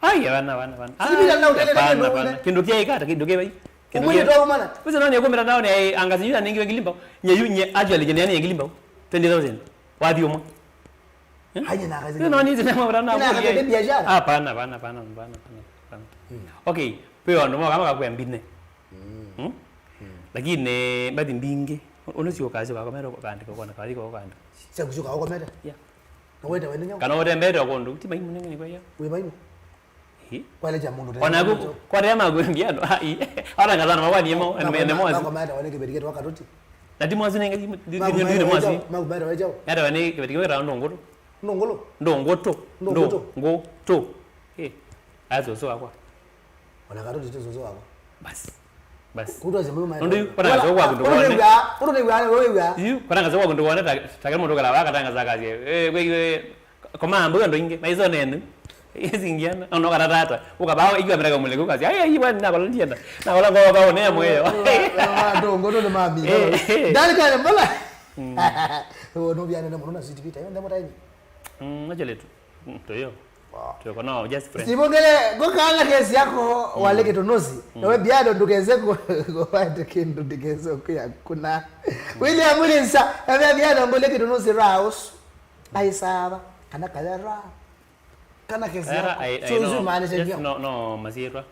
Ai, vana, vana, vana. Sivile na utelele hapana, hapana. Kindu kia ikata, kindu kia vai. Kindu kia. Umwili tu mwana. Wewe unaona yako mtandao ni angazi yule ningi wengi limba. Nye yu nye actually je ni angi limba. Twenty thousand. Wathi umwe. Haje na kazi. Wewe unaona hizi na mtandao. Ina kazi ya biashara. Hapana, hapana, hapana, hapana. Okay, peo ndo mwa kama kwa mbine. Mm. Lakini bathi mbingi. Uno sio kazi kwa kamera kwa andika kwa kazi kwa andika. Sio kusuka kwa kamera. Yeah. Na wenda wende nyau. Kana ũtembeete o kũndũ, ti maimu nĩngĩ nĩkwaiya. Wĩ maimu. Hi? Kwaleja mũndũ tena. Ona ku kwa tema ku mbiano. Ai. Ona ngazana mawani emo ene mwazi. Mako mata wale kibeti ketu wakatuti. Na ti mwazi nenge ndi ndi mwazi. Mako mata wale jao. Yata wani kibeti ketu ndo ngoto. Ndo ngolo. Ndo ngoto. Ndo ngoto. Eh. Azo so akwa. Ona katuti tu zozo akwa. Basi. Basi. Kutwa simu mayo. Nundu yu, kona kaso kwa kundu kone. Kutwa neiwa, kutwa neiwa, neiwa. Yu, kona kaso kwa kundu kone, ta, ta kama ndo kala waka tanga zaka zie. Eh, we, we, koma mbu ndo inge, maizo nenu. Izi ngiana, no, no, kana tata. Uka bawo, ikiwa mera kamule kuka. Ai, ai, bwana, na kola ndienda. Na kola kwa kwa ne moyo. Ndo ngono ne mami. Dali kale mbala. Wo no biana na mwana sweet Peter. Yo ndemo taini. Mm, acha letu. Mm, toyo. Wow. Tuko nao, just friends. Sibongele, go kana kesi yako, wale kitunusi. Na we biado ndukeze ku, go wate kindu ndukeze kuya kuna. William Williamsa, na we biado ngole kitunusi raus. Aisaba, kana kaya ra. Kana kesi yako. So, uzi maana just no, no, masirwa.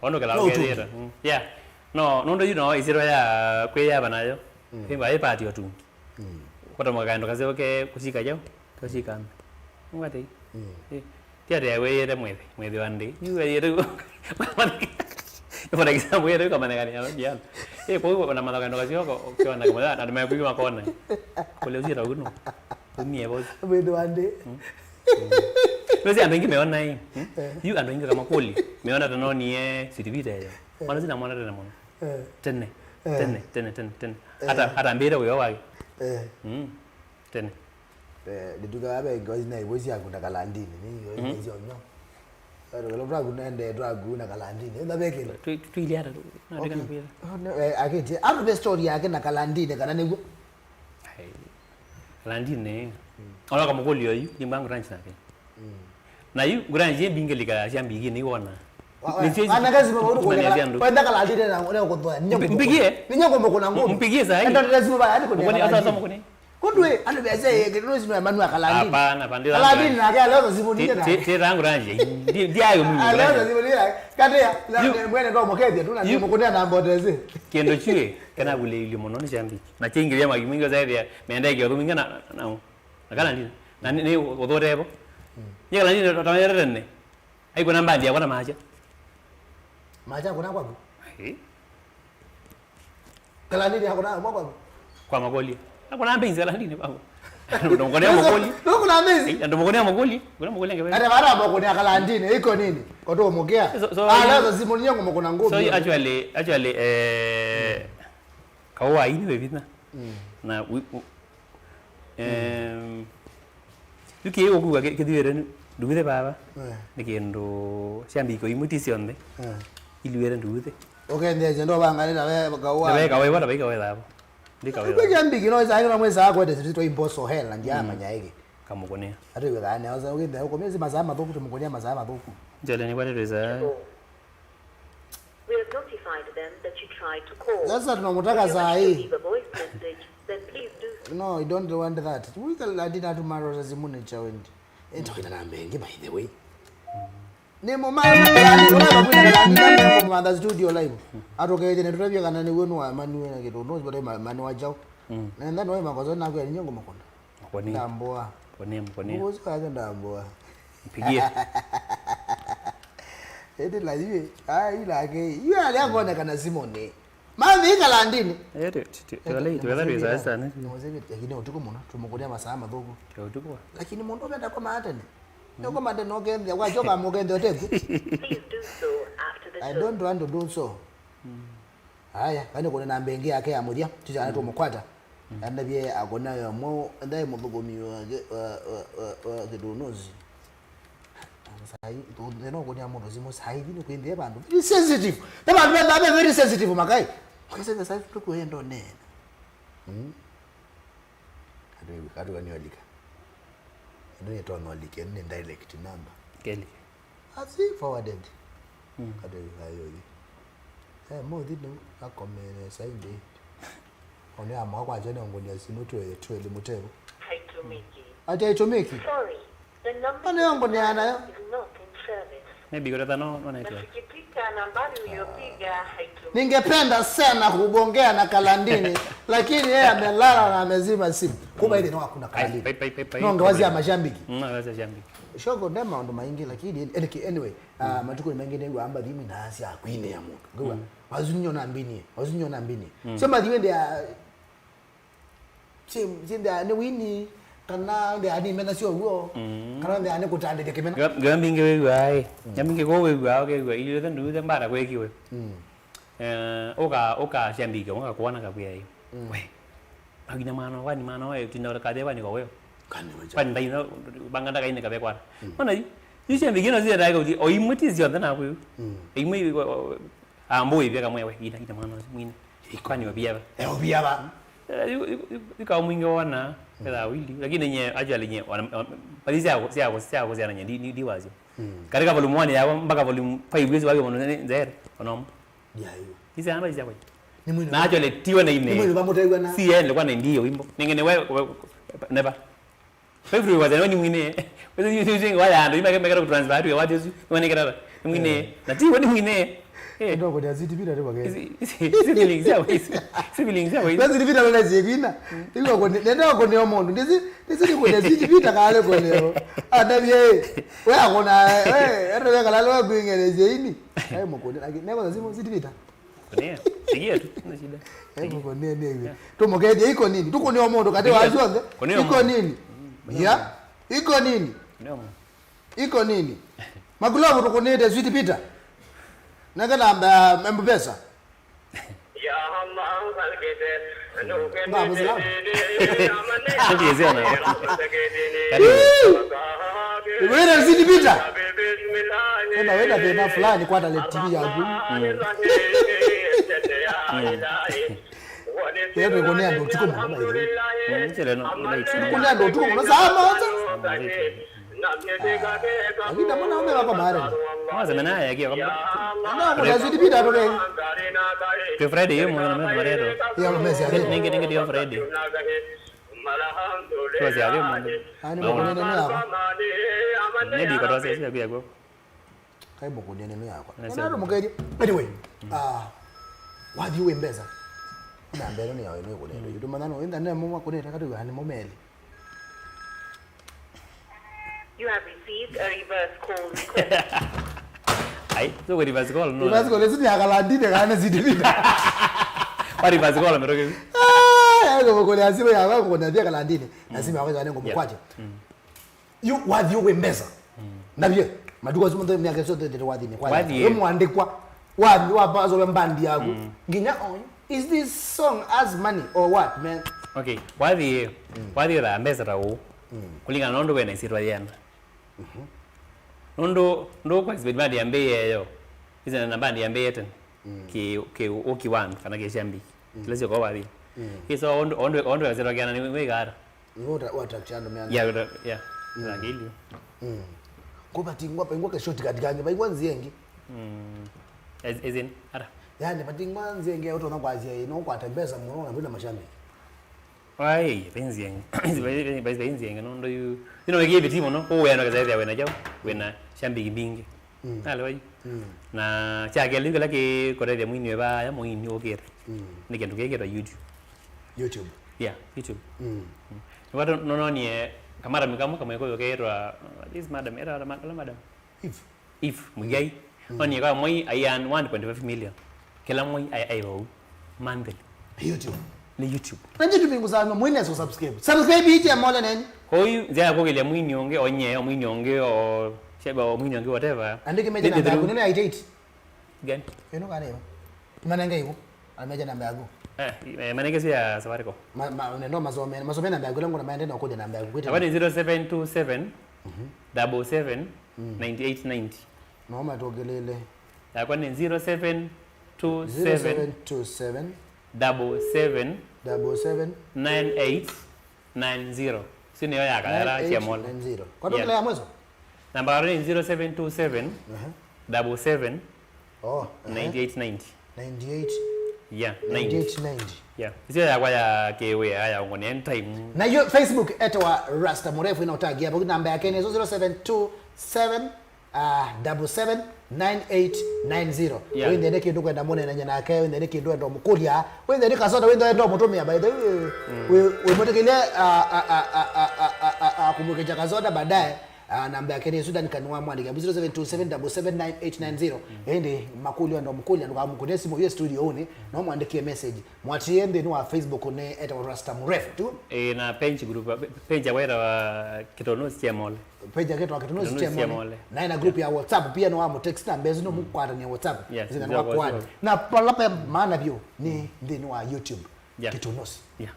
Ondo kala ukethira. Yeah. No, nondo you know, isirwa ya kweyaba nayo. Thimba ipati otungi. Kota mwakaendo kaseo ke kusika jau. Kashikana. Ngwate. Eh. Tia de we yete mwethi, mwethi wa ndi. Yu yete. For example, yete kama nengani ya biana. Eh, kwa hiyo na madhaka ndo kasio kwa kwa na kama na mimi kwa kona. Kule usi ta uno. Tumie boss. Mwethi wa ndi. Basi andũ aingĩ meona ĩ. Yu andũ aingĩ kama kuli. Meona tanonie sirivita yo. Wana sina mwana tena mwana. Tene. Tene, tene, tene, tene. Hata hata mbira uyo wake. Mm. Tene. Eh, ndituka abe ngozi na ibozi yakunda kalandini. Ni yo ibozi onyo. Ero lo twaku nende twaku na kalandini. Enda bekele. Twi twi ile hata tu. Na ndika na kwira. Akiti. Atu be story yake na kalandini kana niguo. Ai. Kalandini. Ola kamukuli oyu ni mbangu ranch nake. Na yu ngura nje mbingilika cia mbigi ni wona. Ana kazi mama uru kwa. Kwenda kalandini na ule kutwa. Mpigie. Ninyo kwa mkono ngumu. Mpigie sai. Enda lazima ba hadi kwa. Kwani asa asa mkono. Kundwe ando biaza yeke no sima manu akalandini. Hapana, pande. Kalandini na kale leo zimu ni na. Ti rangu rangi. Ndi ndi ayo mungu. Leo zimu ni. Kate ya mwene ndo mokethia tu na ni mkono na mboteze. Kendo chue kana kule ile mono ni chambi. Na chingi ya magi mwingi zaidi ya mende ke ruminga na na. Na kalandini. Na ni uthore bo. Ni kalandini tamerere ne. Ai kuna mbandi ya kuna macha. Macha kuna kwaku. Ai. Kalandini hakuna mwa kwaku. Kwa makoli. Hakuna mbenzi kalandini kwangu. Ndo mkono ya makoli. Ndo kuna mbenzi. Ndo mkono ya makoli. Kuna makoli ngebe. Hata baada ya mkono ya kalandini iko nini? Koto mokea. Ah, lazima simu nyengo mkono ngumu. So actually actually eh Kaũa ini we vinya. Na yu kĩĩ ũkuga kĩthiĩre nduvĩthe vava nĩ kĩndũ sya mbiko imwe ti syonthe iluĩre nduvĩthe. Ũkendeesya ndovanganĩta ve kaũa. Ve kaũa vata vai kaũa thavo. Ndi kaũa. Kwa sya mbiki no saa ino mwesa kwete sisi twa imposo hell na ndia manya ĩkĩ. Kamũkũnĩa. Atĩ wĩkaa nĩ asa ũkĩnde ũkomezi masaa mathũku tũmũkũnĩa masaa mathũku. Njele nĩ kwate twĩsa. We have notified them that you tried to call. Sasa tunamtaka saa hii. If you wish to leave a voice message, then please do so. No, I don't want that. Wika ladina tumarota simuni cha wendi. Ento ina namba ingi by the way. Ni mumama ladina mumanda studio live. Atokeje ne tutabia kana ni wenu wa manu na kitu no sibata manu wa jao. Na ndani wa makosa na kwa nyingo makona. Mkonia. Ndamboa. Mkonia, mkonia. Mkosi kaza ndamboa. Mpigie. Ete la iwe. Ah, ila ke. Iwe alia kuonekana Simoni. Mathi kalandini. Ete tete. Tuwala tuwala tuweza sana. Noze lakini utuko muno tumukuria masaa mathuku. Kwa utuko. Lakini mundu benda kwa matene. Ndio kwa matene okende kwa joka mukende oteku. Please do so after the tone. I don't want to do so. Aya, kana kuna namba ingi yake ya muthya, tuchana tumukwata. Andavye akona yamwe ndae muthukumi wa kitunuzi. Sai, thina ukunia mundu simu sai ni kwinthie vandu very sensitive. Na vandu venda very sensitive makai. Wakasema sai tukuendo nena. Mm. Katu katu kaniolika. Ndio tonolike ni direct number. Keli. Asi forwarded. Katu kayo. Eh, mo dinu akomene sai ndi. One amwa kwa jana ngoni ya simu tuwe tuwe limutego. Haitumiki. Ati haitumiki? Sorry. The number you dialed is not in service. Maybe kutata no no network. Nasikitika, nambari uliyopiga haitumiki. Ningependa sana kugongea na Kalandini lakini yeye amelala na amezima simu. Kumbe ile ndio hakuna Kalandini. No ngewazia mashabiki. Mm, ngewazia mashabiki. Shoko ndio maundu maingi lakini anyway, matukũ nĩ maingĩ nĩw'aa mbathi imwe na asya akwinĩa mũndũ ngĩw'a, "Wazu nĩnyona mbinie, wazu nĩnyona mbinie." Sio mbathi wende ya si si nda ni wini kana nda ni mena sio uo kana nda ni kutandĩthya kĩmena. Ngambi ngĩ wĩw'aa ĩ. Ngambi ngĩ ko wĩw'aa ũkew'a ili yothe nduuthe mbara kwĩkiwe. Eh, ũka, ũka Shambiki, ũka kuona kakwĩa ĩ. Mm. We. Akina mwana, kwani mwana we, tinda katheva ni kwa wewe. Kani wacha. Kwani ndai no, banga ndaka ine kabe kwara. Mm. Ona yu, yu Shambiki no zile ndaka uti, o imwe ti zionthe na kwiu. Mm. Imwe, o, o, ambo ivya kamwe we, ina, ina mwana, mwine. Kwani wabiava. Eh, obiava. Eh, yu, yu, yu, yu kwa mwingi wona, mm, kala wili. Lakini nye, actually nye, wana, wana, pali siako, siako, siako, siana nye, di, di, di wazio. Mm. Katika volume one yako, mpaka volume five, wezi wake mwana, nzere, onomo. Ndiaiwe. Ise amba ise kwai. Nĩ mwini. Na actually tiwe na ine. Nĩ mwini vamũtew'a na. Si yeye alikuwa na ndio wimbo. Ningene we, we, never. Favorite was ni mwine. Wewe ni ni ni waya ndo imake mekera transfer tu watu zi. Ni mwine kera. Ni mwine. Eh. Na tiwe ni mwine. Eh. Ndo kwa ziti bila tu bagezi. Isi isi feelings ya wisi. Isi feelings ya wisi. Basi ni bila lezi kwina. Tiwa kwa nenda kwa ni omondo. Ndisi ndisi ni kwa ziti bila kale kwa leo. Adabie. Wewe akona eh ero kala leo kwingere zeini. Ai mukoni. Nako ziti bila. Kũnĩa. Sikia tu, haina shida. Hebu kũnĩa nĩ hivi. Yeah. Tũmũkethie iko nini? Tũkũnĩa mũndũ katĩ wa Sikia. Cionthe. Kũnĩa iko mũndũ. Nini? Mm, ya? Iko nini? Kũnĩa mũndũ. Iko nini? Makulovu tũkũnĩte Sweet Peter. Nenge namba ya M-Pesa. Nga Muislamu. Tukiezea na. Karibu. Wĩna Sweet Peter. Enda wĩna thĩna fulani kwa tale T V yaku. Mm. Mm. Yeye ndio kuonea ndio tuko mwana hivi. Mm, chele no, no, no. Kuonea ndio tuko mwana saa moja. Saa moja. Lakini mbona ume wako mahali? Mwanzo mena ya kio kama. No, kuna Sweet Peter tu. Ke Friday yo mwana mwana mareto. Ya mezi ya. Ninge ninge ndio Friday. Kwa sababu mwana. Ani mwana ndio yako. Maybe kwa sababu ya kwa. Kai mũkũnĩe nĩnũ yakwa. Nasema. Ena tũmũkethie. Anyway, ah, wathi wĩ mbesa. Na mbero nĩ yawe nĩ kũnendo. Yu tumana no enda nemo makũnĩte katũ yani momeli. You have received a reverse call request. Ai, so kwa reverse call no. Reverse call esi ni akalandine kana zidibida. Kwa reverse call metoke. Ah, ya kwa kule asiwe ya kwa kuna dia kalandine. Na simu yako ya nengo mkwaje. Yu wathi wĩ mbesa. Navyo matukũ asu monthe myaka ĩsu ĩthete wathinĩ kwa Wathi. Wĩ mũandĩkwa wathi wa paso wa mbandi yaku. Nginya oyu, is this song as money or what, man? Okay, wathi ĩ, wathi wĩthaa mbesa ta ũũ. Kũlingana na ũndũ wĩna ĩsyĩtwa yĩana. Nũndũ ndũkwa expect bandi ya mbei yeyo ĩsana na bandi ya mbei ya tene. Kĩ kĩ ũki wa andũ kana kĩ Shambiki. Kĩla syoka wathi. Kĩso ũndũ ũndũ ũndũ ĩsyĩtwa kĩana nĩ wĩkara. Nũũ ũta- ũattract andũ meana? Yeah, yeah. Mm. Akili. Mm. Ko vatingwa vaingwa kashoti katikangĩ, vaingwa nzĩa ĩngĩ. Mm. As, as in, ara? Yani vatingwa nzĩa ĩngĩ ya ũtonya kwasya ĩ, no ũkwate mbesa mũno na ndwĩna mashabiki. Ai, penzi yangu. Penzi yangu, no ndo yu. Ino wiki viti mũno, ko wena kaza ya wena jau, wena shabiki mbingi. Mm. Nalewa yu. Mm. Na kya kelĩ kĩla kĩkũtethya mwini wĩ vaa, ya mwini ũkĩte. Mm. Nĩ kĩndũ kĩkĩtwa YouTube. YouTube. Yeah, YouTube. Mm. Mm. Nĩwatũ nononie kamadam kamwe kamwe kũyũ ketwa, this madam, era madam. Eve. Eve Muigai. Mm. Nonie kamwe aian one point five million. Kĩla mwei ai ai vau. Monthly. YouTube. Nĩ YouTube. Na YouTube ngusanga mwene so subscribe. Subscribe itia mole neni. Kwa hiyo nzia ya kũkĩlya mwini ũngĩ o nye o mwini ũngĩ o sheba o mwini ũngĩ whatever. Andike meja namba yaku nene eight eight. Gani? Ino kana hiyo. Manenge hiyo. Ameja namba yaku. Eh, eh, manenge si ya Safaricom. Ma ma nendo masome, masome namba yaku langu na maende na kuja namba yaku. Kwani zero seven two seven double seven ninety eight ninety. No matũkĩlĩle. Yakwa nĩ zero seven two seven double seven nine eight nine zero. Si nĩyo ya kathera cia mola. Kwa tũkĩla ya mweso? Namba yaro nĩ zero seven two seven double seven ninety eight ninety. Ninety eight. Yeah, ninety eight ninety. Yeah. Isio yakwa ya kĩwĩa ya ngoni anytime. Na yo Facebook etawa Rasta Murefu ina utagia. Namba yake nĩ zero seven two seven double seven nine eight nine zero. Yeah. Wĩthĩe nĩ kĩndũ kwenda mũnenanye nake, wĩthĩe nĩ kĩndũ wenda ũmũkũlya, wĩthĩe nĩ kasoda, wĩthĩe wenda ũmũtũmĩa, by the way, wĩ- wĩmwĩtĩkĩlye kũmũkĩkya kasoda baadaye. Ah, namba yake nĩ ĩsu, Duncan wamwandĩkĩa zero seven two seven double seven nine eight nine zero. Ĩndĩ makũlyo andũ mũkũlya, ndũkamũkũnĩe simũ yĩ studio ũnĩ, no mwandĩkĩe message. Mwatĩĩe nthĩnĩ wa Facebook nĩ etawa Rasta Mrefu tu. Ĩ, na page group, page yakwa ĩtawa Kĩtũnũsi Kyemole. Page yake ĩtawa Kĩtũnũsi Kyemole. Na ena group ya WhatsApp pia, no wamũtext namba ĩsu, no mũkwatania WhatsApp. Yeah, nzĩa kwa WhatsApp. Na pala pe maana vyũ nĩ nthĩnĩ wa YouTube. Yeah. Kĩtũnũsi. Yeah.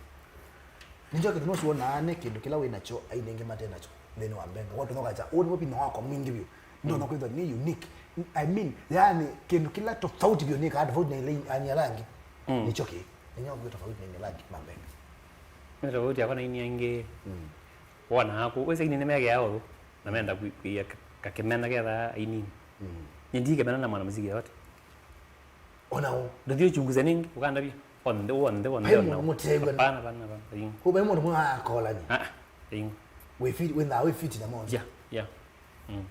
Nĩkyo kĩtũnũsi wonaa nĩ kĩndũ kĩla wĩ nakyo aini aingĩ mate nakyo nthĩnĩ wa mbenga. Kwa tũthoka kya, ũũ nĩw'o vinya wakwa mwingĩ vyũ. Ndonya kwĩthwa nĩ unique. I mean, yani, kĩndũ kĩla tofauti vyũ nĩkaa tofauti na ile aini ala angĩ. Nĩkyo kĩĩ. Nĩnyo kwĩ tofauti na aini ala angĩ ma mbenga. Nĩ tofauti yakwa na aini angĩ. Wonaa kũ, wĩsĩ aini nĩmekeaa ũthũ, na menda kwĩ-, kwĩia ka-, kakĩmena kethaa ainini. Nyie ndikĩmena na mwanamuziki yote. Ona ũ. Ndũthi ũchunguze nĩngĩ, ũkandavya. Onthe, onthe, onthe. Vai mũndũ mũtew'a. Hapana, hapana, hapana. Ĩĩ. Kũ vai mũndũ mwakolani. Ah, ah. Ĩĩ. Wĩ fit, wĩ na, wĩ fit na monza. Yeah, yeah. Mm.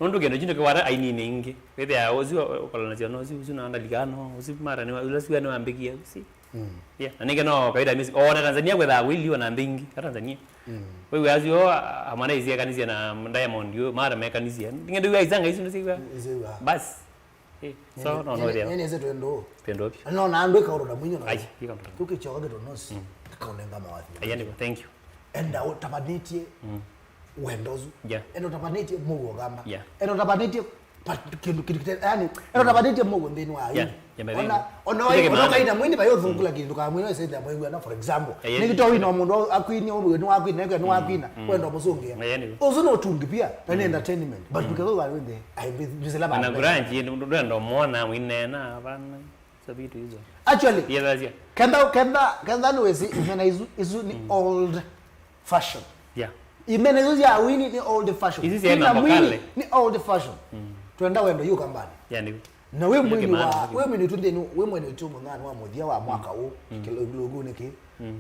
Nũndũ kĩndũ kĩndũ kĩwata ainini ingĩ. Wĩthĩa ũsu ũkolana syana ũsu, ũsu na ndalika no, ũsu mara nĩ ũla sua nĩ wambĩkia, ũsu. Yeah. Na nĩngĩ no kawaida music. O na Tanzania kwĩthaa wĩli ona mbingi, ka Tanzania. Wĩw'a asu o amana isie kanisia na Diamond yo, mara me kanisia. Nĩngĩ ndĩw'a isanga isu ndĩsiw'a. Bas. Eh, so, no, no, nene, nene se twendo. Twendo pi? No, na andũ ĩkaũndũ na mwinyo na. Ai, ĩkaũndũ. Tukĩchoka Kĩtũnũsi. Ĩkaũnenga mawathi. Aya nĩ, thank you. Enda ũtavanĩtie wendo ũsu. Yeah. Enda ũtavanĩtie mũuo gamba. Yeah. Enda ũtavanĩtie pa-, kĩndũ, kĩndũ kĩte-, yani, enda ũtavanĩtie mũuo nthĩnĩ wa. Yeah. Ona, ona, ona kaina mwini vayo thungula kĩndũ ka mwini wese nda mwigua na, for example. Nĩ kĩtoo wina mũndũ akwini, ũmwe nĩ wakwina, nĩ wakwina, wenda mũsũngĩa. Ũsu no ũtungi pia, na nĩ entertainment. But because of that, I, ndisela ba. Na grunge, ndwenda mwona mwinena, bana. So vitu hizo. Actually, yeah, that's, yeah. Kenda, kenda, kenda nĩ wesi, imena isu, isu ni old fashion. Yeah. Imena isu ya wini ni old fashion. Isu ya mambo kale. Ni old fashion. Twenda wendo yu kambani. Yeah, ndio. Na we mwini wa, we mwini tu nthĩnĩ, we mwini tu mũnani wa mũthia wa mwaka ũũ, kĩlungunĩ kĩ,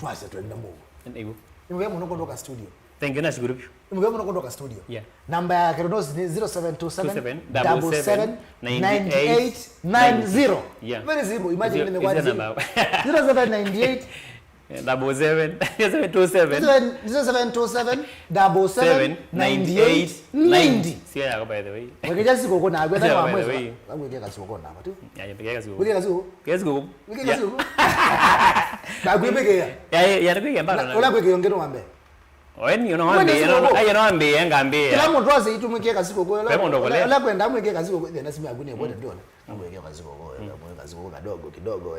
twasya twenda mũuo. Nĩguo. Nĩ mũvea mũno kũndũ ka studio. Thank you, nashukuru pia. Nĩ mũvea mũno kũndũ ka studio. Yeah. Namba ya Kĩtũnũsi nĩ zero seven two seven double seven nine eight nine zero. Yeah. Very simple. Imagine nimekuwa zero seven nine eight. Double seven, zero seven two seven. Zero seven two seven, double seven, nine eight, ninety. Sio yako, by the way. Wekea sikũkũ na agwetha kwa mwezi. Agwekea sikũkũ na matu. Ya, ya, wekea sikũkũ. Wekea sikũkũ. Wekea sikũkũ. Wekea sikũkũ. Na agwekea. Ya, ya, ya, wekea mbara. Ola kwekea ngeno wambe. Oeni, ona wambe, ona, ai, ona wambe, ngambia. Kila mtu ase itu mwekea sikũkũ. Ola kwenda mwekea sikũkũ. Thĩna simu yaku nĩ bote ndiona. Mwekea sikũkũ, mwekea sikũkũ kadogo kidogo,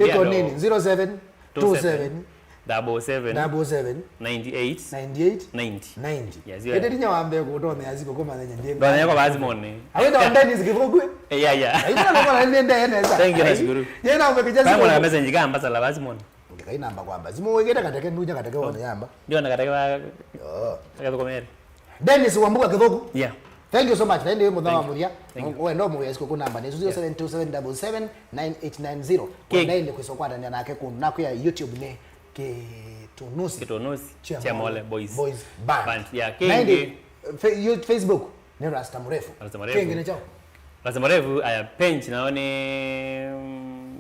iko nini? Zero seven two seven. Double seven. Double seven. Ninety eight. Ninety eight. Ninety. Ninety. Yes, yeah. Ende tinya wambe kũtona ya sikũkũ manya ndiye. Ndona yako basi mone. Awe ndo ndani sikifukwe. Eh, yeah, yeah. Ayo ndo kwa nende nesa. Thank you, nashukuru. Yeye na mbekeja sikũkũ. Message kamba sala basi mone. Ngĩkai namba kwamba. Simũ wĩkĩte kateke ndunya kateke wone yamba. Ndiona kateke wa. Oh. Kateke komere. Dennis Wambuga Kĩthũku. Yeah. Thank you so much. Na ĩndĩ wĩ mũthenya wa mũthia. Thank you. Wenda ũmũvĩa sikũkũ namba nĩ zero seven two seven double seven nine eight nine zero. Wenda ĩndĩ kwĩsa kũkwatanĩa nake kũndũ naku ya YouTube nĩ Kĩtũnũsi. Kĩtũnũsi. Kyemole Boys. Boys Band. Band. Yeah. Na ĩndĩ fe-, yo-, Facebook nĩ Rasta Mrefu. Rasta Mrefu. Kĩngĩ nĩ kyaũ? Rasta Mrefu, aya, page nao nĩ, mm,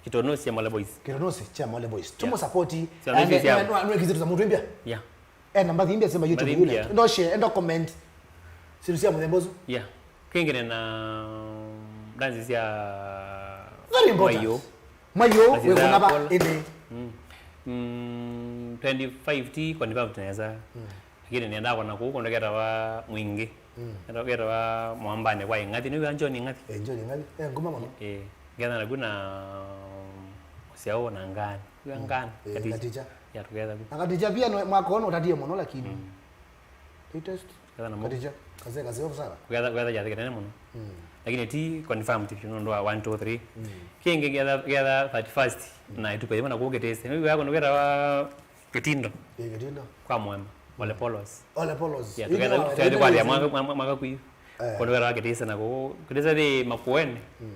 Kĩtũnũsi Kyemole Boys. Kĩtũnũsi Kyemole Boys. Yeah. Tũmũsapoti. Nĩwĩkĩte ta mũtwimbia? Yeah. Eh, namba thimbia sema YouTube yule. Ndo share, ndo comment. Sirusia mũthemba ũsu. Yeah. Kĩngĩ nĩ na dance sya. Very important. Mwayo. Mwayo, wĩ kuna ba ende. Mm. Mm, twenty-five ti confirmed nesa. Mm. Lakini nenda kona kũu kũndũ ketawa Mwingĩ. Mm. Ketawa Mwambani kwa Ing'athi, nĩ wa John Ing'athi. Eh, John Ing'athi. Eh, nguma mũno. Eh, ngetha naku na Siao na Ngani. Wa Ngani. Eh, Katicha. Katicha. Ya, together. Na Katicha pia no, mwaka ũno ũtatie mũno lakini. Mm. Latest. Katicha. Kaze, kaze off sana. Kũgetha, kũgetha kyathĩ kĩnene mũno. Mm. Lakini ti confirmed, you know, ndo one, two, three. Mm. Kĩngĩ kĩgetha, kĩgetha thirty-first. Mm. Na ĩtuko yĩmwe na kũkĩtĩse. Nĩ wako nũgetha wa Kĩtindo. Eh, Kĩtindo. Kwa Mwema. Ole Polos. Ole Polos. Yeah, tũgetha, tũgetha kwa mwaka, mwaka, mwaka kwiu. Eh. Kũndũ wera wa Kĩtĩse na kũu. Kĩtĩse nĩ Makueni. Mm.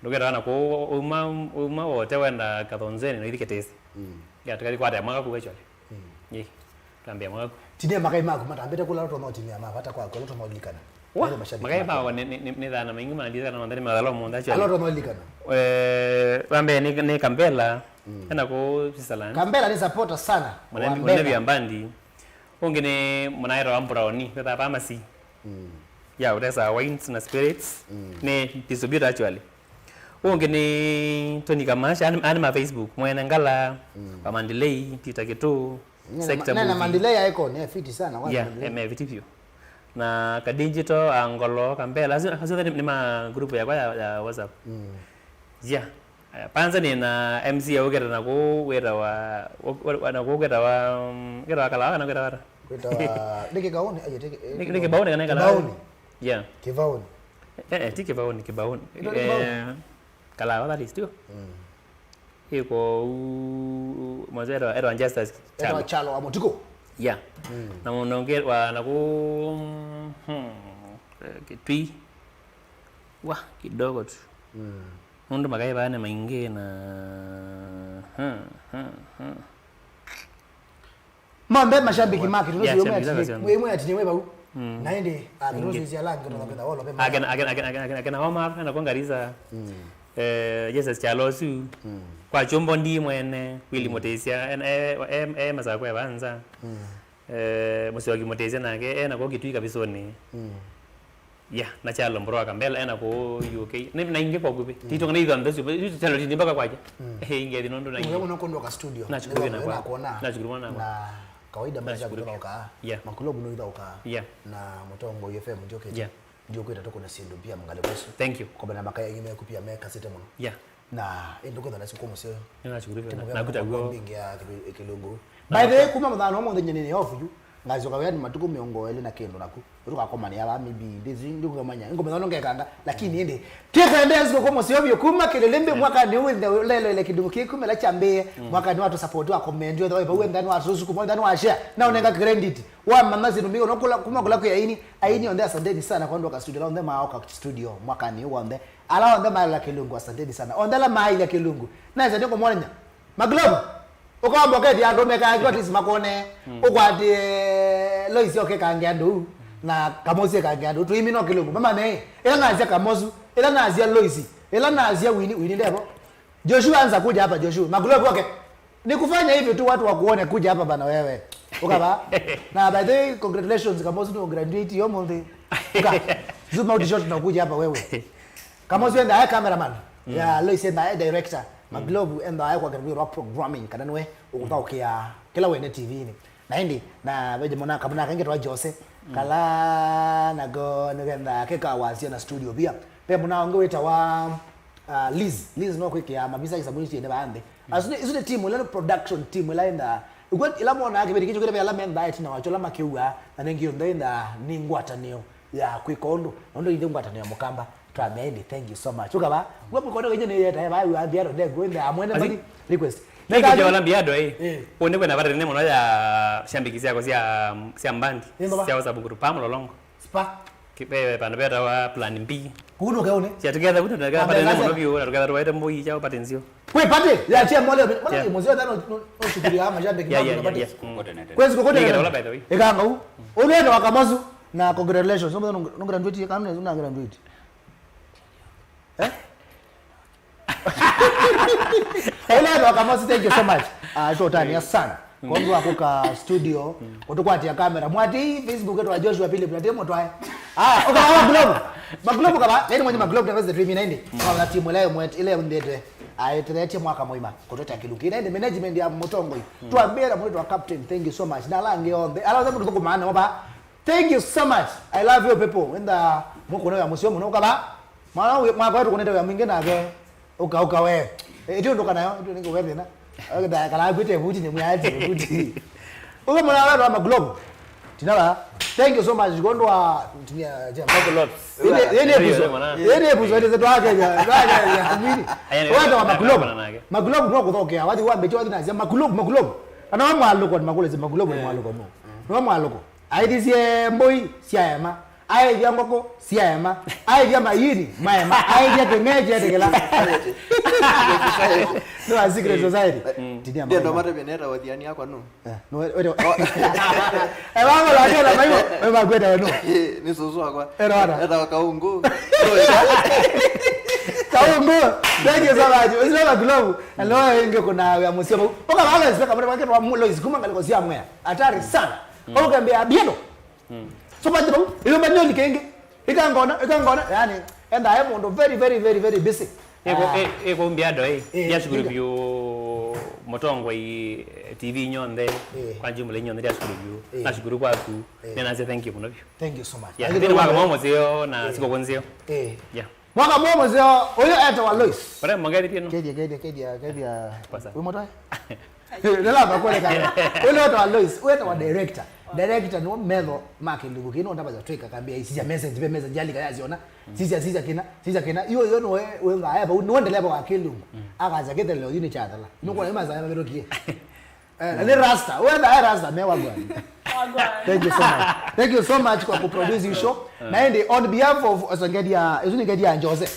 Ndũketawa na kũu uma, uma wote wenda Kathonzeni na ithi Kĩtĩse. Mm. Ya, tũkathi kwata mwaka kũu actually. Mm. Ye. Tambia mwaka kũu. Tinia makai maku matambĩte kũla ũtonya ũtinia ma vata kwa kũla ũtonya ũlikana. Wa, makai maku nĩ, nĩ, nĩ, nĩ thana maingĩ mandiza kana mandari mathalo monda actually. Ala ũtonya ũlikana. Eh, wambe nĩ, nĩ Kambela. Mm. Ena kũu Switzerland. Kambela nĩ supporter sana. Mwana, mwana bia mbandi. Ũngĩ nĩ mũnaĩta wa Brown, wĩthaa pharmacy. Mm. Ya, ũtesaa wines na spirits. Mm. Nĩ distributor actually. Ũngĩ nĩ Tony Kamasha, ani, ani ma Facebook, Mwene Ngala, mm, wa Mandilei, Peter Kitu, nena Sector ma-, nena Movie. Mandilei ya icon, eh, fiti sana, kwanza yeah, Mandilei. Eh, me fiti vyũ. Na ka digital, a Ngolo, Kambela, asu, asu nĩ, nĩ ma group yakwa ya, ya WhatsApp. Mm. Yeah. Aya, panza nĩ na M C ya ũketa na kũu wĩtawa, ũ-, ũ-, na kũu wĩtawa, mm, wĩtawa Kalawa kana wĩtawa ata? Wĩtawa, nĩ Kĩkaũnĩ, aje, nĩ, nĩ Kĩbaũnĩ kana Kalawa? Kĩbaũnĩ. Yeah. Kĩbaũnĩ. Eh, eh, ti Kĩbaũnĩ, Kĩbaũnĩ. Ĩtwa nĩ Kĩbaũnĩ? Eh, Kalawa, that is, tio? Mm. Ĩ kũu, mwanzo etawa, etawa Justus Chalo. Etawa Chalo wa Mũtikũ. Yeah. Mm. Na mũndũ ũngĩ wa na kũu, hmm, eh, Kitui. Wa, kidogo tu. Mm. Nũndũ makaĩ vaa nĩ maingĩ na, hmm, hmm, hmm. Mambe mashabiki ma Kĩtũnũsi, yeah, wĩ mwe shabiki atini, zako wĩ mwe atini wĩ vau. Mm. Na ĩndĩ, ah, Kĩtũnũsi cia langi, tũna kwenda wolo, pema. Akena, akena, akena, akena, akena Omar, ena kwa Garissa. Mm. Eh, Jesus Chalosu. Mm. Kwa Chumbo ndi mwene, Willy, mm, Mutesia, en-, eh, eh, eh, Masakwe Banza. Mm. Eh, Musyoki Mutesia nake, ena kwa Kitui Kabisoni. Mm. Yeah, na Kyalo Mburu wa Kambela, ena kũu U K. Nĩ, na ingĩ kwa kupi. Mm. Tito kana itho mbesu, itho chalo tindi mpaka kwaja. Mm. Eh, inge thino ndo na ingĩ. Muno muno kũndũ ka studio. Na shukuru na kwa. Nakuona. Na shukuru na kwa. Na kawaida maisha nashukuru kutoka. Yeah. Makulobu no ithoka. Yeah. Na Mũtongoi F M ndio kete. Yeah. Ndio kwita tũkũna sindu pia mngale kwesu. Thank you. Kwa bana makaya ingĩ meku pia mekasĩte mũno. Yeah. Na ĩndĩ kwĩthwa na sukulu mũseo. Nĩnashukuru. Timu na ya kuta guo mbingi ya Kĩlungu. By the way, kuma mũthano ũmwe mũthenya nĩ off yu. Ngacoka wĩanĩ matukũ mĩongo ĩlĩ na kĩndũ naku. Tũkakomanĩa va maybe ndĩsi ndĩkũmanya. Ngũmanya no ngekanga. Lakini ĩndĩ. Twĩkaendea sukulu mũseo vyũ kuma Kĩlĩlĩmbĩ mwaka nĩ wĩthe lelo ile kĩndũ kĩkumela kyambĩe. Mm. Mwaka nĩ watu support wa comment wĩthe wĩva wĩthe nĩ watu sukulu wĩthe nĩ wa share. Na ũnenga credit. Wa mama zinu mĩgo no kula kuma kula kwa aini. Aini onthe asanteni sana kwa ndoka studio. Onthe maoka studio mwaka nĩ wonthe. Ala onthe maĩla Kĩlungu, asanteni sana. Onthe ala maĩla Kĩlungu. Naĩsa nĩkũmwonany'a. Maglobe, ũkamba ũkethĩa andũ meka advertise makone. Mm. Ũkwatie Lois oke kange andũ. Na Kamosi kange andũ. Tũimi no Kĩlungu. Mama me, ĩla nasya Kamosu, ĩla nasya Lois, ĩla nasya Winnie, Winnie ndevo. Joshua anza kuja hapa, Joshua. Maglobe, okay. Ni kufanya hivyo tu watu wakuone, kuja hapa bana wewe. Ukava. Na by the way, congratulations, Kamosi no graduate yo month. Uka. Zoom out shot na kuja hapa wewe. Kamosi enda aye cameraman. Mm. Ya Lois enda aye director. Mm. Maglobe enda aye kwa kĩrĩndĩ wa programming kana nwe ukuthaũkĩa kĩla wene T V-inĩ. Na ĩndĩ, na veje mwana kamwana kangi twa Jose. Mm. Kala na go nĩgetha kĩkawasya na studio pia. Pe mwana wangu wĩtawa, uh, Liz. Liz no kwĩkĩa mavisa isabuni tiene baande. Mm. Asu nĩ, isu nĩ team, ĩla nĩ production team, ĩla enda. Igwe, ĩla mona kĩvĩti kĩcho kĩla ala mentha ĩtina wacho la makiwa, na nengi yonthe enda nĩ ngwatanĩo ya kwĩka ũndũ. Na ũndũ ithe ngwatanĩo mũkamba. Twamea ĩndĩ, thank you so much. Ukava, gwe mũkono wenye nĩ yeta, eva, yu ambia ndo, ndegu, ĩnda, amwene mbali, request. Nĩkĩkyo wala mbia ndo, eh. Eh. Ũnĩ kwĩna vata nene mũno ya shambiki syako sya, sya mbandi, nĩ ngoma? Sya WhatsApp group, pa Mũlolongo. Spa. Ki-, ve vandũ vetawa plan B. Kũu nũke ũnĩ? Sya together, kũu nũke, vata nene mũno vyũ, na together tũwaĩte mbũi, chao party nzio. Kwĩ party? Ya, chia mole, mole, yeah, muzio thano, no, no, shukuru ya mashabiki, yeah, yeah, yeah, yeah. Mm. Kwezi kokote. Nĩkĩkyo wala by the way. Ikanga u. Ũnĩ ndo wa Kamosu, na congratulations. No, no, no, graduate, kana, no, graduate. Eh? Ũla ndo Kamosi, thank you so much. Ah, tũtania sana. Mm. Kwa mtu wako ka studio, mm, ũtũkwatia kamera. Mwati Facebook yetu wa Joshua Philip na Temo twae. Ah, ũkava Maglobe. Maglobe kava, yani mwenye Maglobe na West Dream ninety. Mm. Kwa na timu leo mwet, ile ndete. Aeteretie mwaka mũima. Kũtweta Kĩlungu. Ninety management ya Mũtongoi. Mm. Twambĩra mwĩtwa captain, thank you so much. Na ala angĩ onthe. Ala onthe mũndũ thũkũmaana oba. Thank you so much. I love you people. Wenda mũkũna ya mũsio mũno ũkava. Mwana ũyũ, mwaka wetu kũnete wĩa mwingĩ nake. Ũka, ũka we. Ĩtio ndũka nayo, ĩtio nĩngũwe thĩna. Ũkĩta kala kwĩte buti nĩ mwĩate buti. Ũka mwana wetu wa Maglobe. Tinala. Thank you so much. Kondo wa tinia jema. Maglobe. Ĩnĩ, ĩnĩ episode. Ĩnĩ episode zetu ake ya. Watu wa Maglobe. Maglobe no kuthokea. Wathi wa mbecho wathi na Maglobe, Maglobe. Ana mwaluko ni makule Maglobe ni mwaluko no. No mwaluko. Aithisye mbũi syaema, aĩthya ngũkũ syaema, aĩthya mayini maema, aĩthya kĩng'ee kyeetĩkĩla. Nĩ wa secret society. Mm. Tinia ndĩenda maũndũ. Matavya nĩetawa thiani yakwa nũ? Eh, nũ, wete. Ewa ngolo akela maiwo, we makweta we nũ? Eh, nĩ sũsũ wakwa. Era wata? Etawa Kaungu. Kaungu, thank you so much. Usinema glovu. Hello, inge kuna ya musio. Oka baba, sika kamera wake twa mulo isikuma ngaliko sia mwea. Hatari sana. Mm. Ũkambĩa, "Bieno." Mm. So, but vau, ĩyũmba nyoni kĩngĩ. Ĩkangona, ĩkangona, yani, enda ae mũndũ very, very, very, very busy. Ĩkũ-, Ah. ĩ-, ĩkũmbĩa ndo, ĩ. Ĩ, Ndiasukuru ĩ. Vyũ mũtongoi, eh, T V nyonthe, Ĩ. kwa jumla nyonthe ndiasukuru vyũ. Ĩ. Nashukuru kwaku. Ĩ. Nĩnasya thank you mũno vyũ. Thank you so much. Yeah, Lakini nthĩnĩ wa wale kamwe mũseo na Ĩ. sikũkũ nzeo. Ĩ. Yeah. Mwaka mwe mũseo, ũyũ etawa Lois. Ore mongeri tino. Kedia, kedia, kedia, kedia. Pasa. Wĩ mũtwe? Nĩla makuonekana. Ũyũ etawa Lois, ũyũ etawa director. Director nĩwe metho ma kĩlungu kĩĩ, nĩwe ndavaza twĩka kambĩa, sisya message, ve message yalika yasyona. Sisya, sisya kĩna, sisya kĩna. Iyo, iyo nĩwe wĩnga, eva, nĩwe ndeleva wa kĩlungu. Akaza kĩtheleo yuni kyathala. Nũkwona imasaya mavĩtũkie. Eh, na nĩ Rasta. Wenda ae Rasta, me wagwan. Wagwan. Thank you so much. Thank you so much kwa kuproduce hii show. Na ende on behalf of Osongedia, isu nĩ Ngedia Jose.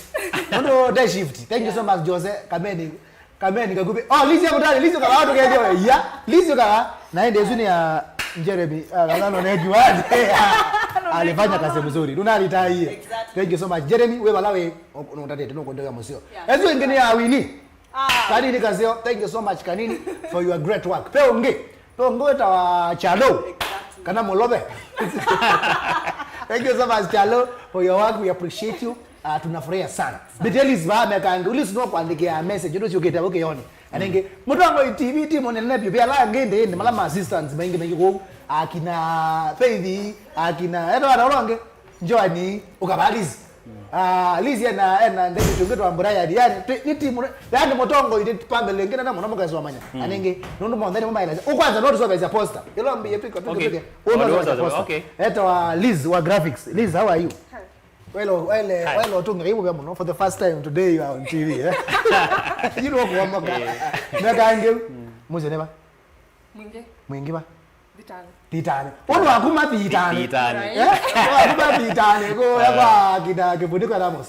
Nũndũ day shift. Thank you so much, Jose. Kameni, kameni kakupi. Oh, Lizzie Mutale, Lizzie kawa watu Ngedia. Yeah, Lizzie kawa. Na ende isu nĩ ya Jeremy. Ah, no, no, no, no, alifanya kazi mzuri. Nuna alitaye. Exactly. Thank you so much. Jeremy, we balawe, no ndate, no kuendelea museo. Yeah. Isu ingine ya Winnie. Ah. Kanini Kazeo, thank you so much, Kanini, for your great work. Pe ũngĩ, pe ũngĩ wĩtawa Chalo, Exactly. kana Mũlove. Thank you so much, Chalo, for your work. We appreciate you. Uh, tunafurahia sana. Betelis va mekange, ulis no kuandikia message, ndio sio kitabu kioni. Anenge, mũtongoi T V team nene pia, pia la ngende, ndio mala assistants, maingi, maingi kwa, akina Faith, akina, eto, eto, longe. Joani, ũkavaa Liz. Ah, Liz ena, ena ndege tũngĩ twa mbura yani, yani, tĩ-, nĩ timu, yani mũtongoi nĩ pambe lengine na mũno mũkaisomanya. Anenge, nũndũ monthe nĩ mũmaeleza. Ũkwanza no tusomeza poster. Ilo mbiye pika, pika, Okay. pika. Ũno Ndio tusomeza sasa, poster. okay. Etawa Liz wa graphics. Liz, how are you? Welo, wele, Hi. welo tunga ibu bya mũno. For the first time today you are on T V, eh? You know kwa maka. Eh. Meka ange. Muze neba. Mwingi. Mwingi ba. Vitani. Thitani. Ũndũ wakuma thitani. Thitani. Eh? Wakuma thitani. Kwa, kwa kina Kĩvũndĩ kwa Ramos.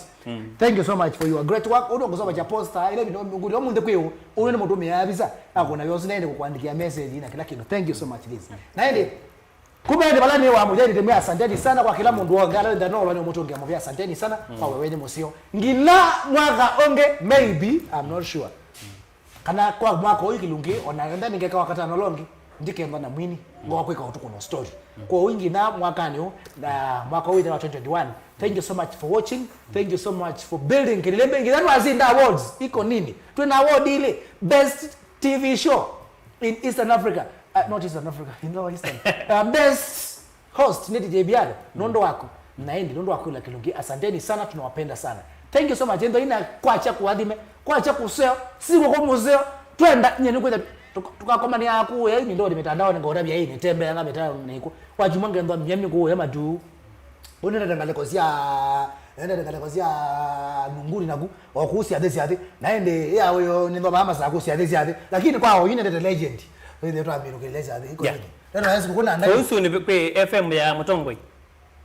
Thank you so much for your great work. Ũndũ ngũsoma cha poster. Ile bino nguri omunde kwĩũ. Ũndũ nĩ mũndũ mea visa. Akona yosi nende kukuandikia message na kila kitu. Thank you so much, Liz. Na ende, kumbe nĩ bala nĩ wa mũjeni, ndimwe asanteni sana kwa kila mũndũ wothe. Ala ndio no wale mũtũngia mũvea asanteni sana kwa wewe nĩ mũseo. Ngina mwaka onge, maybe, I'm not sure. Kana kwa mwaka ũyũ kĩlungu, ona enda ningeka wakatano longi, ndikemba na mwini, ngoa kwĩka ũtukũ no story. Kwa wingi na mwaka nĩ, na mwaka ũyũ wa twenty twenty-one. Thank you so much for watching. Thank you so much for building. Kĩlĩle mbingi, that was in the awards. Iko nini? Twina award ile, best T V show in Eastern Africa. Uh, not Eastern Africa, in Lower Eastern. Uh, best host nĩ D J Biado, nũndũ waku. Na indi nũndũ waku la kĩlungu. Asanteni sana, tunawapenda sana. Thank you so much. Endo ina kwacha kuadhime, kwacha kuseo, siku kwa museo. Twenda, nye nikuita, tuka-, tukakomania kuya, hii ndio mitandao, niko tabia hii, nitembea na mitandao, niko. Wajuma ngendo mnyemi kuya madu. Ũnendete ngalĩko sya, nendete ngalĩko sya Nunguni naku, o kũu syathĩ syathĩ. Na ĩndĩ ya ũyũ nĩ nthoma masaa kũu syathĩ syathĩ. Lakini kwa ũyũ nendete legend. Wĩthĩe twambĩrũkĩlĩle syathĩ. Iko Yeah. nini? Neno ya sikukũ na So ndai. Ũsu nĩ kwĩ F M ya Mũtongoi?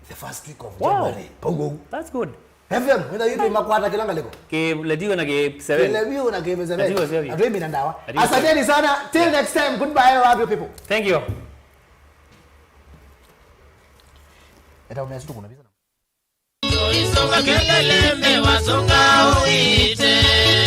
The first week of Wow. January. Pau ũu. That's good. F M, wĩthĩa yu twĩmakwata kĩla ngalĩko. Kĩ radio na kĩ seven. Kĩ radio na kĩ seven. Radio seven. Atwĩmina ndawa. Radio seven. Asanteni sana. Till Yeah. next time. Goodbye, I love you people. Thank you. Eta umesu tukuna visa. Isoka kelele mewasonga uite.